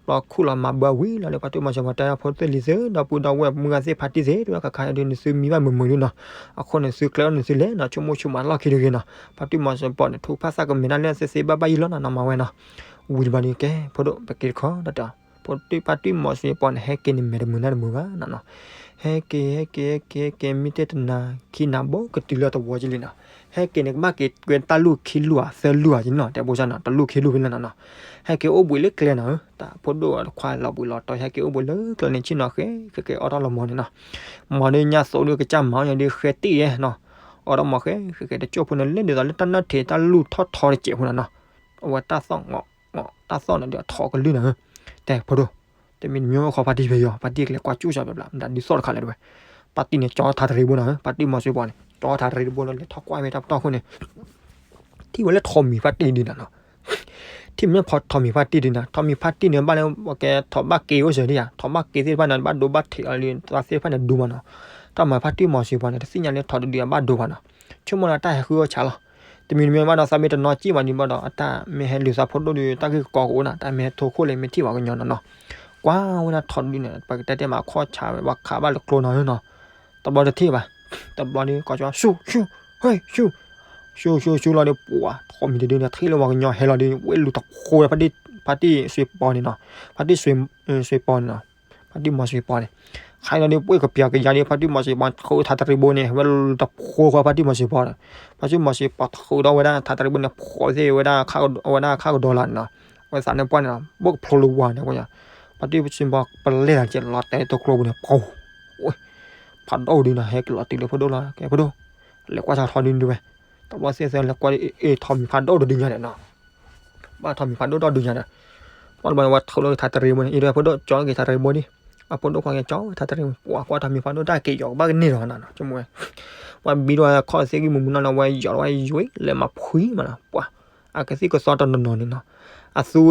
ဘျီခူၣ်လီၤမၤဘၢဝံၤလီၤလၢဖါတံၢ်မီၤစ့ၢ်ပှၤတဲဖိသ့ၣ်လံၤသ့ၣ် ဒီပုၢ်ဒီဝဲၢ်မုၢ်ဂၤသ့ၣ်ဖါတံၢ်သ့ၣ် တဲဝဲခါခါဒုး နသုမံဘၣ်မုာ်မုာ်ဒုးနီၤ, အဃိန့ၣ်သုကျဲအိၣ်န့ၣ်သုလဲၤနီၤ ဆိကမိၣ်ဆိကမးလီၢ်ခံတဂ့ၤနီၤ, ဖါတံၢ်မီၤစ့ၢ်ပှၤန့ၣ် ထုကဖၣ်သးကမဲာ်ဒၣ်လၢသ့သ့ဘၣ်ဘၣ်ယံၤလီၤနီၤ နီၤမၤဝဲနီၤ, ဝံၤတဘျီဒုးကဲ ဖိဒိၣ် ပက့ၤတခီတၢ် ဖါတံၢ် ဖါတံၢ်မီၤစ့ၢ်ပှၤန့ၣ် ဟဲက့ၤန့ၣ် မဲာ်တမုာ်နါတမုာ်ဘၣ်နီၤနီၤ, ဟဲက့ၤ ဟဲက့ၤ ဟဲက့ၤ ဟဲက့ၤ မ့ၢ်တဲတနၤ ခံနၤ ဘိကတုၤလၢတဝီကလံနီၤ, ဟဲက့ၤန့ၣ် ကဘၣ်က့ၤကွဲတၢ်လူၢ်ခံလူၢ်ဧါ သၢလူၢ်ဧါကလံနီၤ တဲဘိၣ်စၢ်နီၤ တလူၢ်ခံလူၢ်ဖဲလၢနီၤနီၤ, ဟဲက့ၤအိၣ်ဘှံးလၢကျဲနီၤဧၢ, တၢ်ဖိဒိၣ်တခွါလီၤဘှံးလီၤတီၤ ဟဲက့ၤအိၣ်ဘှံးလၢကျဲန့ၣ် ဆ့ၣ်နီၤဃဲ ကက့ၤအီၣ်တၢ်လီၤမီၤန့ၣ်နီၤ, မၤဒုးညါသိးဒုးကစၢ်မၤအီၣ်ညါဒုးဃဲတ့ၢ်ယဲနီၤ, အီၣ်တၢ်မီၤဃဲ ဃဲဃဲ တကၠိၢ်ဖိန့ၣ် လဲၤဒ်သိးလၢတၢ်နၢၣ်ထံးတၢ်လူၢ်ထီၣ်ထီတစဲးဖိနီၤနီၤ, အဝဲတၢ်သီၣ် တၢ်သီၣ်န့ၣ်ဒီးအထီၣ်ကလုၢ်နၤဧၢ, တဲဖိဒိၣ်, တမံၤတမံၤအိၣ်ခိးဖါတံၢ်ဖဲယီၤ ဖါတံၢ်ကလဲၤကွၢ်ကၠူၣ်စၢ်ဘျီဘျီ မတၤဒုးသီၣ်တခါလဲၣ်တဲဝဲ, ဖါတံၢ်န့ၣ် ကၠီထးတရံးဘိနၤဧၢ, ဖါတံၢ်မီၤစ့ၢ်ပှၤန့ၣ် ကၠီထးတရံးတဘိလီၤ လဲၤထီၣ်ကွၢ်ဖဲတၢ်ပတီၢ်ခိၣ်န့ၣ် ထံၣ်ဝဲလၢထိးမံၤဖါတံၢ်ဒုးနၤနီၤ, ထံၣ်မ့ၢ်ဖီထိးမံၤဖါတံၢ်ဒုးနၤ, ထိးမံၤဖါတံၢ်န့ၣ် ဘၣ်လၢကဲထိးဘၣ်က့ၤအိၣ်စၢၤဒံးဧါ, ထိးဘၣ်က့ၤသ့ၣ်တဖၣ်န့ၣ် ဘၣ်ဒိဘၣ်ထံးအီၤလံ သ့ၣ်တဖၣ်န့ၣ်ဒိမးနီၤ, တၢ်မၤဖါတံၢ်မီၤစ့ၢ်ပှၤန့ၣ် တသ့ၣ်ညါလၢထိးတဒုးအဘၣ်ဒိဘၣ်နီၤ, ဆိကမိၣ်လၢတၢ်ဟဲဃုအီၣ်ဆါလီၤ, တမံၤတမံၤဘၣ်ဒီးသးမ့ၢ်တနီၤစံၣ်ဘၣ်ဒုးဘၣ်ဒီး အတၢ်မ့ၢ်ဟဲလုၢ်သးဖိဒိၣ်ဒုး တၢ်ဂ့ၢ်ကီကအိၣ်နၤ တၢ်မ့ၢ်ဟဲထိခိၣ်လၢမ့ၢ်ထံၣ်ပှၤကညီနီၤနီၤ, ကွၢ်ဝဲဒၣ်ထိးဒုးန့ၣ် ပကတဲတဲမးခီၣ်ဆါဝဲ ဘၣ်ခးဘၣ်လၢကျိနီၤနီၤ, တဘျီတထံၣ်ဘၣ်, တဘျီဒုး ကီၢ်ကၠီ ဆူၣ် ဆူၣ် ဟဲ ဆူၣ် ဆူၣ် ဆူၣ်လီၤဒုး ပှၤ ထိးမံၤတဒုန့ၣ် ထံၣ်လၢပှၤကညီဟဲလီၤဒုး ဝဲလူၤတဖိဝဲ ဖါတံၢ်စ့ပီၤန့ၣ်နီၤ, ဖါတံၢ်စ့ပီၤန့ၣ်နီၤ, ဖါတံၢ်မီၤစ့ပီၤန့ၣ်, ခါအံၤလီၤဒုး ပှ့ၢ်ကပျီကယၤဒုး ဖါတံၢ်မီၤစ့ပီၤ ထုးထးတရံးဘိန့ၣ် ဝဲလူၤတဖိခွါဖါတံၢ်မီၤစ့ပီၤန့ၣ်, ဖါတံၢ်မီၤစ့ပီၤထုးဒီးဝဲဒၣ်ထးတရံးဘိန့ၣ် ဖိးသ့ၣ်ဝဲဒၣ် ဝဲဒၣ်ခါကဒီလါန့ၣ်နီၤ, ဝဲသးန့ၣ်ပှၢ်န့ၣ်နီၤ ဘိၣ်ကဖျိလၢဝါန့ၣ် ဖါတံၢ်စ့ပီၤပလဲၤသးကဲး လီၤတဲာ်လၢတိကျိပူၤန့ၣ် ပှၤ ဖးဒိၣ်ဒုးနီၤ ဟဲက့ၤလီၤတုၤလၢဖိဒိၣ်လီၤ ကဲဖိဒိၣ်, လဲၤကွၢ်ဆၣ်ထိးဒုးန့ၣ်ဝဲ, တဘျီသ့ၣ်သၢလဲၤကွၢ် အ့ၣ် ထိးမံၤဖးဒိၣ်တဒုညါန့ၣ်နီၤ, ဘၣ်ထိးမံၤဖးဒိၣ်ဒီဒုညါန့ၣ်, ဘၣ်တဘျီန့ၣ် ဝဲထုးလီၤက့ၤထးတရံးဘိန့ၣ် အံၤဒီးဖိဒိၣ် ကၠီက့ၤထးတရံးဘိန့ၣ်, အဖိဒိၣ်ခွါက့ၤကၠီထါတရံး ပှၤကွၢ်ထီၣ်မံၤဖးဒိၣ်တၢ်က့ၤယီၤကဘၣ်ကန့ၢ်ဒီးနီၤ ဆိကမိၣ်ဝဲ ပှၤဘံထီၣ်ဝဲခီၣ်သ့ၣ်ဂံၢ်မူးမူးနီၢ်နီၢ် ဝဲယီၤလီၤဝဲယွံလၢမၤဖှံမးနီၤ ပှၤ အကသံၣ်ကသီတနီၤနီၤန့ၣ်နီၤ အသ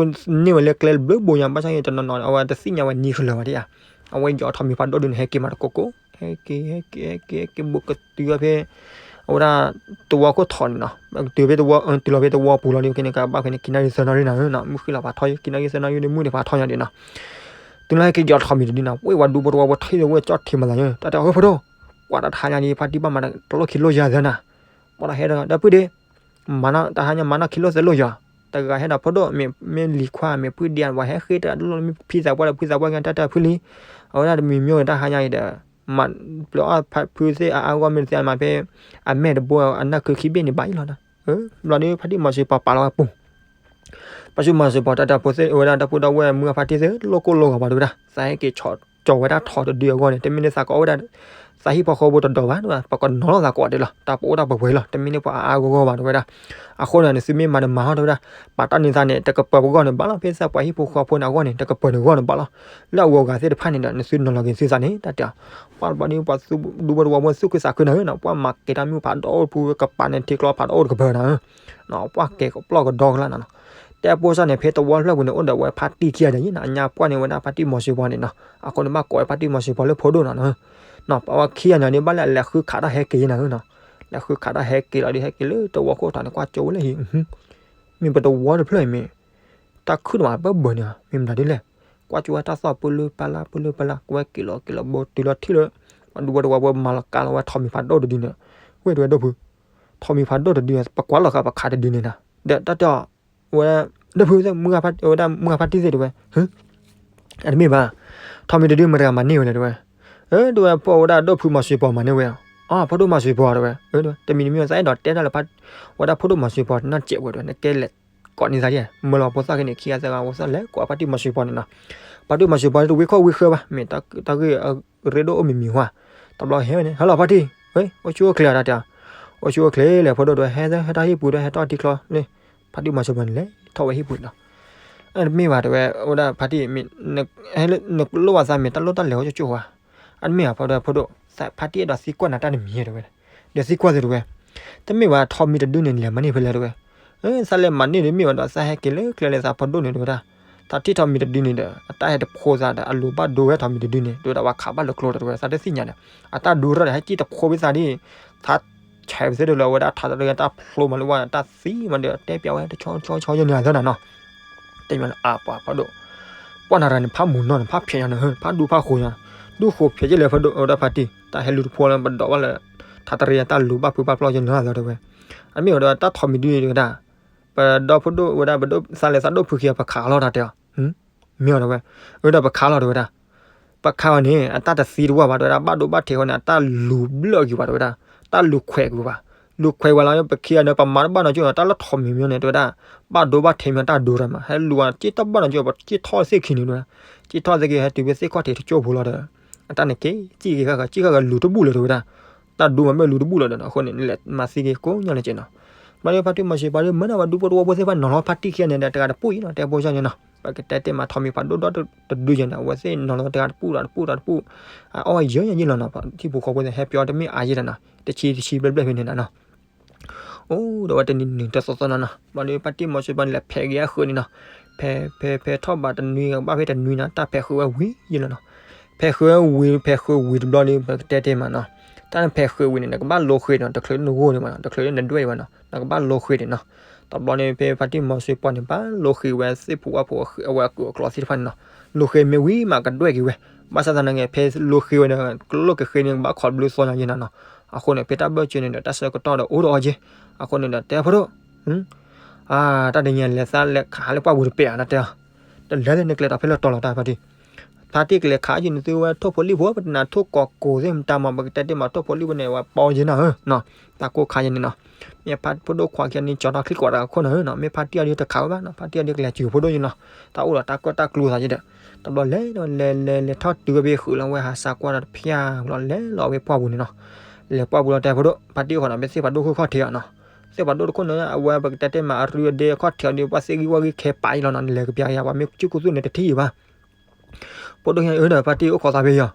ူန့ၢ်ဝဲလၢကျဲဘျုးဘိညါ ဘၣ်ဆၣ်ယတနီၤနီၤ အဝဲတသ့ၣ်ညါဝဲနံၤဃလၢၤဘၣ်ဒ်ဧါ အဝဲယီၤထီၣ်မံၤဖးဒိၣ်ဒုန့ၣ် ဟဲက့ၤမးတကိးကိး ဟဲက့ၤ ဟဲက့ၤ ဟဲက့ၤ ဟဲက့ၤဘူးကတုၤဖဲ အဝဲဒၣ် တဝီခိၣ်ထီၣ်န့ၣ်နီၤ တုၤဖဲတဝီ တုၤလီၤဖဲတဝီပူၤလီၤဒီး ကန့ၣ်ကဘၣ်ဖဲန့ၣ် ခံနၣ်ရံၣ်သၢနၣ်ရံၣ်နၤဧၢနီၤ မုၢ်ဃ့လီၤဖးထီယံၤ ခံနၣ်ရံၣ်သၢနၣ်ရံၣ်ဒီး မုၢ်န့ၣ်ဖးထီညါဒံးနီၤ တုၤလၢဟဲက့ၤယီၤထီၣ်မံၤတဒုနီၤ ပှၤဝဲဒူဖိတဝီဖိထံၣ်ဝဲကၠီၣ်ထံမၤသးယၢ တၢ်တဲအီၤ ဖိဒိၣ် ကွၢ်တၢ်တဟါညါဒံး ဖါတံၢ်ဘၣ်မၤတၢ်တလိၣ်ခံလိၣ်ယၤသၢနၤ ပှၤတၢ်ဟဲဒီး ဒီပုၢ်ဒ့ မၤနီၢ် တဟါညါမၤနီၢ်ခံလိၣ်သၢလိၣ်ယၤ တဂၤဟဲဒီးဖိဒိၣ် မ့ၢ်လံၤခွါ မ့ၢ်ဖုဒံး ပှၤဟဲဃ့တၢ်တလိၣ် မ့ၢ်ဖံသးပှၢ်ဒီးဖုသးပှၢ်က့ၤတၢ်တၢ်ဖုလံ အဝဲဒၣ်တမံၤမ့ၢ်ဝဲတၢ်ဟါညါအံၤဒီး မၤပျၢၤအီၣ်ဖုသ့ၣ်အါအါဂီၢ်မ့ၢ်တသ့ မၤဖဲ အမဲာ်တဘိ အနၢ်ခုခံဘ့ၣ်န့ၣ်ဘၣ်အံၤလီၤနီၤ ဘျီဒုးဖါတံၢ်မီၤစ့ၢ်ပီၤပာ်လီၤဝဲပူၤ ပှၤဆူမၤစ့ၢ်ပီၤတၢ်တၢ်ဖိသ့ၣ်ဝဲဒၣ် တၢ်ဖိတၢ်ဝဲၢ်မုၢ်အဖါတံၢ်သ့ၣ် လိၣ်ကိၢ်လိၣ်ဂီၤဘၣ်တဝဲဒၣ် သးဟဲက့ၤကၠီၤဝဲဒၣ်ထီၣ်တဒုအဂီၢ်န့ၣ် တမ့ၢ်န့ၢ်သးကအီၣ်ဝဲဒၣ် သးဟံၣ်ဖိဃီဖိတဒီးဘၣ် ပကနီၤလီၤသးကိးဒဲးလီၤ တၢ်ပအိၣ်တၢ်ပှဲၤပှဲၤလီၤ တမ့ၢ်န့ၢ်ပှၤအါအါဂီၢ်ဂီၢ်ဘၣ်တဝဲဒၣ် အဃိန့ၣ် နသုမ့ၢ်မၤတမၤဟီၣ်တဝဲဒၣ် ပာ်တၢ်န့ၢ်သးန့ၣ် တကပၤပဂီၢ်န့ၣ်ဘၣ်လီၤ ဖဲသးပှၤဟံၣ်ဖိဃီဖိန့ၣ်အဂီၢ်န့ၣ် တကပၤန့ၣ်ဂီၢ်န့ၣ်ဘၣ်လီၤ လၢအဂုၤအဂၤသ့ၣ်တဖၣ်န့ၣ်ဒီး နသုနီၤလီၤက့ၤသုသးန့ၣ် တၢ်တဲအီၤ ပှၤဘျီဒုး ပှၤဒူဖိတဝီဖိသူၣ်ခုသးခုနၤဧၢနီၤ ပှၤမၤကဲၤတၢ်မုၢ်ဖးဒိၣ်ဖုကပၤန့ၣ် ထံကျီဖးဒိၣ်တကပၤနၤဧၢ ပှၤကဲၤကပျီၢ်ကဒီကလါနီၤနီၤ တဲဖိစၢ်န့ၣ် ဖဲတဝီဖျၢၣ်ပူၤန့ၣ် အိၣ်ဒီးဝဲဖါတံၢ်ခံဂၤညါနီၤ အညါပှၢ်န့ၣ်ဝဲဒၣ်ဖါတံၢ်မီၤစ့ၢ်ပီၤန့ၣ်နီၤ အဃိန့ၣ်ဘၣ်ကိးဝဲဖါတံၢ်မီၤစ့ၢ်ပီၤလၢဖိဒိၣ်နီၤနီၤ ပဝဲခံဂၤန့ၣ်ဒ်ဘၣ်လၢအလဲၤဃုခးတၢ်ဟဲက့ၤယဲနၤဧၢနီၤ လဲၤဃုခးတၢ်ဟဲက့ၤလီၤဒုး ဟဲက့ၤလၢတဝီခိၣ်ထီၣ်န့ၣ် ကွၢ်ကၠိဝဲလၢဟံၣ် မ့ၢ်ပတဝီတဖျၢၣ်အံၤမ့ၢ် တၢ်ခုၣ်တမးဘၢဘၢန့ၣ် မ့ၢ်မတၤဒ်လဲၣ် ကွၢ်ကၠိဝဲတၢ်သီၣ်ပၢလၢပၢ်လၢ်ပၢလၢပၢ်လၢ် ကဝဲက့ၤလီၤက့ၤလီၤဘိတုၤလီၤထံၣ်လၢ ပှၤဒူဖိတဝီဖိမၤလီၤကါလီၤဝဲထီၣ်မံၤဖးဒိၣ်တဒုန့ၣ် ဝဲၢ်တဝဲဒိၣ်ဖု ထီၣ်မံၤဖးဒိၣ်တဒု ပကွၢ်လီၤဃာ်ပခးတဒုန့ၣ်နၤ ဒီးတၢ်တဲအီၤ ဝဲ ဒိၣ်ဖု ဝဲဒၣ်မုၢ်ဂၤဖါတံၢ်သ့ၣ်တဝဲ အတမ့ၢ်ဘၣ် ထီၣ်မံၤတဒုမတၤတဂၤမၤန့ၢ်ဝဲလဲၣ်တဝဲ အၢ တဝဲ ပှၤဝဲဒၣ်ဒိၣ်ဖုမီၤစ့ၢ်ပီၤမၤန့ၢ်ဝဲ အီၤ ဖိဒိၣ်မီၤစ့ၢ်ပီၤတဝဲ တမံၤတမံၤသးအဲၣ်ဒိးတဲတၢ်လၢ ဝဲဒၣ်ဖိဒိၣ်မီၤစ့ၢ်ပီၤတနီၤစဲးဝဲတဝဲ နကဲလဲၤကိးန့ၢ်သးဒ် မၢလီၤဖိသၣ်ခဲန့ၣ် ခံဂၤသၢဂၤဖိသၣ်လဲၤကိးဖါတံၢ်မီၤစ့ၢ်ပီၤန့ၣ်နီၤ ဖါတံၢ်မီၤစ့ၢ်ပီၤတဝံၤခီၣ်ဝံၤဃၢဘၣ် မ့ၢ်တၢ်ဂ့ၢ်အရ့ဒိၣ်အိၣ်မံၤမံၤဝဲ တဘျီဟဲဝဲန့ၣ် ဟဲလီၤဖါတံၢ် အိၣ်ဆူၣ်အိၣ်ချ့အတၢ်တဲ အိၣ်ဆူၣ်အိၣ်ချ့လဲၣ် ဖိဒိၣ်တဝဲ ဟဲဟဲထီၣ်ဟံၣ်ပူၤတဝဲ ဟဲထီၣ်ထံချီလၢ ဖါတံၢ်မီၤစ့ၢ်ပီၤန့ၣ်လဲၤထီၣ်ဝဲဟံၣ်ပူၤန့ၣ်နီၤ အတမ့ၢ်ဘၣ်တဝဲ အိၣ်ဒၣ်ဖါတံၢ်မ့ၢ် နလိၣ်ဘၣ်သးမ့ၢ်တၢ်လိၣ်တၢ်လဲၤအိၣ်ကၠိကၠိဝဲ အတမ့ၢ်ဘၣ် ဖိဒိၣ် ဖိဒိၣ် ဖါတံၢ်အဲၣ်ဒိးသံကွၢ်နၤတၢ်တမံၤတဝဲ ဒီးသံကွၢ်သ့တဝဲ တမ့ၢ်ဘၣ် ထီၣ်မံၤတဒုန့ၣ် လဲၤမၤန့ၢ်ဖဲလဲၣ်တဝဲ သးလဲၤမၤန့ၢ်ဒ်မ့ၢ်ဝဲဒီး သးဟဲက့ၤလၢကျဲလဲၤသးဖိဒိၣ်န့ၣ်တဝဲဒၣ် သးထံၣ်ထီၣ်မံၤတဒုန့ၣ်ဒီး အတၢ်ဟဲတဖိသးဒီး အလိၤဘၣ်ဒိဝဲထီၣ်မံၤတဒုန့ၣ် တဝဲဒၣ်ဝဲခးဘၣ်လၢကျိတဝဲ သးတသ့ၣ်ညါဒီး အတၢ်ဒိရၣ်ဒီး ဟဲက့ၤတဖိဝဲသးဒ် သးဆဲးဝဲသ့ၣ်ဒၣ်လၢအဝဲဒၣ်ထးတရံးတၢ်ဖျိမးလၢဝဲ တၢ်သံမးဒီး တဲပျးဝဲတဆီဆီဆီယဲၢ်န့ၣ်အသၢနၤနီၤ တဲညီလၢအပှၤဖးဒိၣ် ပှၢ်နၤရၤန့ၣ် ဖးမူၤနီၢ်န့ၣ် ဖးဖျဲးညါန့ၣ် ဖးဒူဖးဃိညါ ဒူဃိဖျဲးယဲၢ်လၢဖးဒိၣ် အဝဲဒၣ်ဖါတံၢ် တၢ်ဟဲလူၤတဖိလၢပဒိးဘၣ်လၢ ထးတရံးတၢ်လူၤဘၣ်ဖုဘၣ်ပျီယဲၢ်န့ၣ်အသၢတဝဲ အမ့ၢ်ဝဲဒီးတၢ်ထီၣ်မံၤဒုန့ၣ်တဝဲဒၣ် ပဒီဖိဒိၣ်ဝဲဒၣ် ပဒိၣ်သးလဲၤသးဒိၣ်ဖုခံဂၤ ပခးအီၤလီၤတၢ်တဲအီၤ မ့ၢ်အီၤတဝဲ အဝဲဒၣ်ပခးလီၤတဝဲဒၣ် ပခးအီၤန့ၣ် အတၢ်တသံတဝၢ်ဘၣ်တဝဲဒၣ် ဘၣ်ဒိဘၣ်ထံးဃီန့ၣ် အတၢ်လူၤဘျၢၣ်က့ၤဘၣ်တဝဲဒၣ် တၢ်လူၤခွဲးက့ၤဘၣ် လူၤခွဲးဝဲလီၤ ပခံဂၤန့ၣ် ပမၤတဘၣ်နီၢ်ကၠိ တၢ်လၢထီၣ်မံၤမံၤန့ၣ် တဝဲဒၣ် ဘၣ်ဒိဘၣ်ထံးမံၤတၢ်ဒိရၢမး ဟဲလူၤဝဲ က့ၢ်တဘၣ်နီၢ်ကၠိ ပက့ၢ်ထီၣ်သ့ၣ်ခံန့ၣ်တဝဲ က့ၢ်ထီၣ်သ့ၣ်ခံ ဟဲတုၤဖဲသ့ၣ်ခီၣ်ထံးတကၠိဖိလီၤဒီး အတၢ်န့ၣ်က့ၤ စံၣ်က့ၤဃၣ်ဃၣ် စံၣ်ဃၣ်ဃၣ်လူၤတဘူၣ်လၢၤတဝဲဒၣ် တၢ်ဒိမးမ့ၢ်လူၤတဘူၣ်လီၤဒီး အဃိန့ၣ် နလဲၤမၤသံက့ၤကိးညါလၢက့ၤနီၤ ဘျီဒီးဖါတံၢ်မီၤစ့ၢ်ပီၤဒီး မၢနၤဝဲဒူဖိတဝီဖိသ့ၣ်တဖၣ်နီၤလီၤဖါတံၢ်ခံဂၤန့ၣ်ဒီး တဂၤတပူၣ်အံၤနီၤ တဲဖိစၢ်န့ၣ်နီၤ ပကတဲတ့ၢ်မးထီၣ်မံၤဖးဒိၣ်ဒီတဒုယဲၢ်န့ၣ် အဝဲသ့ၣ်နီၤလီၤတဂၤတပူၣ်တဂၤတပူၣ်တဂၤတပူၣ် အအီၣ်ယဲၢ်ယဲၢ်ယဲၢ်လီၤနီၤ ထံဖိကီၢ်ဖိသ့ၣ် ဟဲပျီတမ့ၢ်အါယဲၢ်တနီၤ တဆံတဆံဘျဲၣ်ဘျဲၣ်ဖဲန့ၣ်နၤနီၤ အိၣ်ဒီးဝဲတနံၤနံၤတသီသီနီၤနီၤ ဘျီဒီးဖါတံၢ်မီၤစ့ၢ်ပီၤန့ၣ် လဲၤဖဲးက့ၤအဃုာ်န့ၣ်နီၤ ဖဲးဖဲးဖဲးထီၣ်ဘးတနွံကဘၣ်ဖဲတနွံနီၤ တၢ်ဖဲးဃုာ်ဝဲဝံၤယဲၢ်လီၤနီၤ ဖဲးဃုာ်ဝဲဝံၤ ဖဲးဃုာ်ဝံၤတဘျီဒီး ပကတဲတ့ၢ်မးနီၤ တၢ်ဖဲးဃုာ်ဝံၤန့ၣ် နကဘၣ်လိဃ့နီၤ တချုးနဂိၢ်န့ၣ်ဘၣ်နီၤ တချုးနဒွဲၣ်ဘၣ်နီၤ နကဘၣ်လိဃ့န့ၣ်နီၤ တဘျီန့ၣ် ဖဲဖါတံၢ်မီၤစ့ၢ်ပီၤန့ၣ် ဘၣ်လိဃ့ဝဲသ့ၣ်ဖိဝၣ်ဖိအဝဲအကုၢ်အကျီသ့ၣ်တဖၣ်န့ၣ်နီၤ လိဃ့မ့ၢ်ဝံၤမးကဒွဲၣ်က့ၤဝဲ ဘၣ်ဆၣ်သနာ်က့ ဖဲလိဃ့ဝဲန့ၣ် ကလိၣ်ကဃ့န့ၣ် ကဘၣ်ခိးဘျုးသီညါယဲၢ်နၤနီၤ အဃိန့ၣ် ဖဲတၢ်ဘၢၣ်စၢၤန့ၣ်ဒီး တၢ်ဆၢကတီၢ်ဒီးအိၣ်ဒီးအီၤက့ အဃိန့ၣ်ဒီး တဲဖိဒိၣ် အါ တၢ်တနံၤညါလဲၤသးလဲၤခးလၢပှၢ်ပူၤတပဲာ်ဧါ တၢ်တဲအီၤ တလဲၤလၢနကျဲၤတီၤဖဲလၢတီၤလီၤတၢ်ဖါတံၢ် ဖါတံၢ်ကလဲၤခးယုၢ်နသုဝဲထိၣ်ဖိလံၣ်ဖိ ပတနၢ်ထိၣ်ကီးကိးသ့ၣ်မတၤမး ပကတဲတ့ၢ်မးထိၣ်ဖိလံၣ်ဖိန့ၣ် ဝဲပီယဲၢ်နၤဧၢနီၤ တၢ်ကိၢ်ခါယဲၢ်န့ၣ်နီၤ မ့ၢ်ဖါဖိဒိၣ်ခွါခံဂၤန့ၣ် ကၠီထီၣ်ချံကွၢ်တၢ်အခိၣ်နၤဧၢနီၤ မ့ၢ်ဖါတံၢ်အီၤဒုးတခးဝဲဘၣ်နီၤ ဖါတံၢ်အီၤဒုးကလဲၤစူၤဖိဒိၣ်ယဲၢ်နီၤ တၢ်အိၣ်ဒီးတၢ်ကၢၣ်တၢ်ကျူသးယဲၢ်ဒီး တဘျီလဲၤဒီးလဲၤလဲၤလဲၤထီၣ်တုၤဝဲဖဲဃုာ်လီၤဝဲဟးစးကွၢ်ဒီးတဖၠၣ်ဘျီလဲၤလီၤဝဲပှၢ်ပူၤန့ၣ်နီၤ လဲၤပှၢ်ပူၤလီၤတဲဖိဒိၣ် ဖါတံၢ်အီၤနီၤ မ့ၢ်သ့ၣ်ဖးဒိၣ်ခိၣ်ခီၣ်ထံးအီၤနီၤ သ့ၣ်ဖးဒိၣ်တခိၣ်န့ၣ် အဝဲပကတဲတ့ၢ်မးအရူအဒ့အခီၣ်ထံးအီၤဒုး ပှၤသ့ၣ်ဂံၢ်ဝီဂံၢ်ခဲပာ်အံၤလီၤနီၤ နလဲၤကပျးကယၤ ပှၤမ့ၢ်ကၠူၣ်ကူသူၣ်န့ၣ်တထံၣ်ယံၤဘၣ် ဖိဒိၣ်ခံဂၤအၢဒီး ဖါတံၢ်အိၣ်ခိးသးဖဲယီၤ,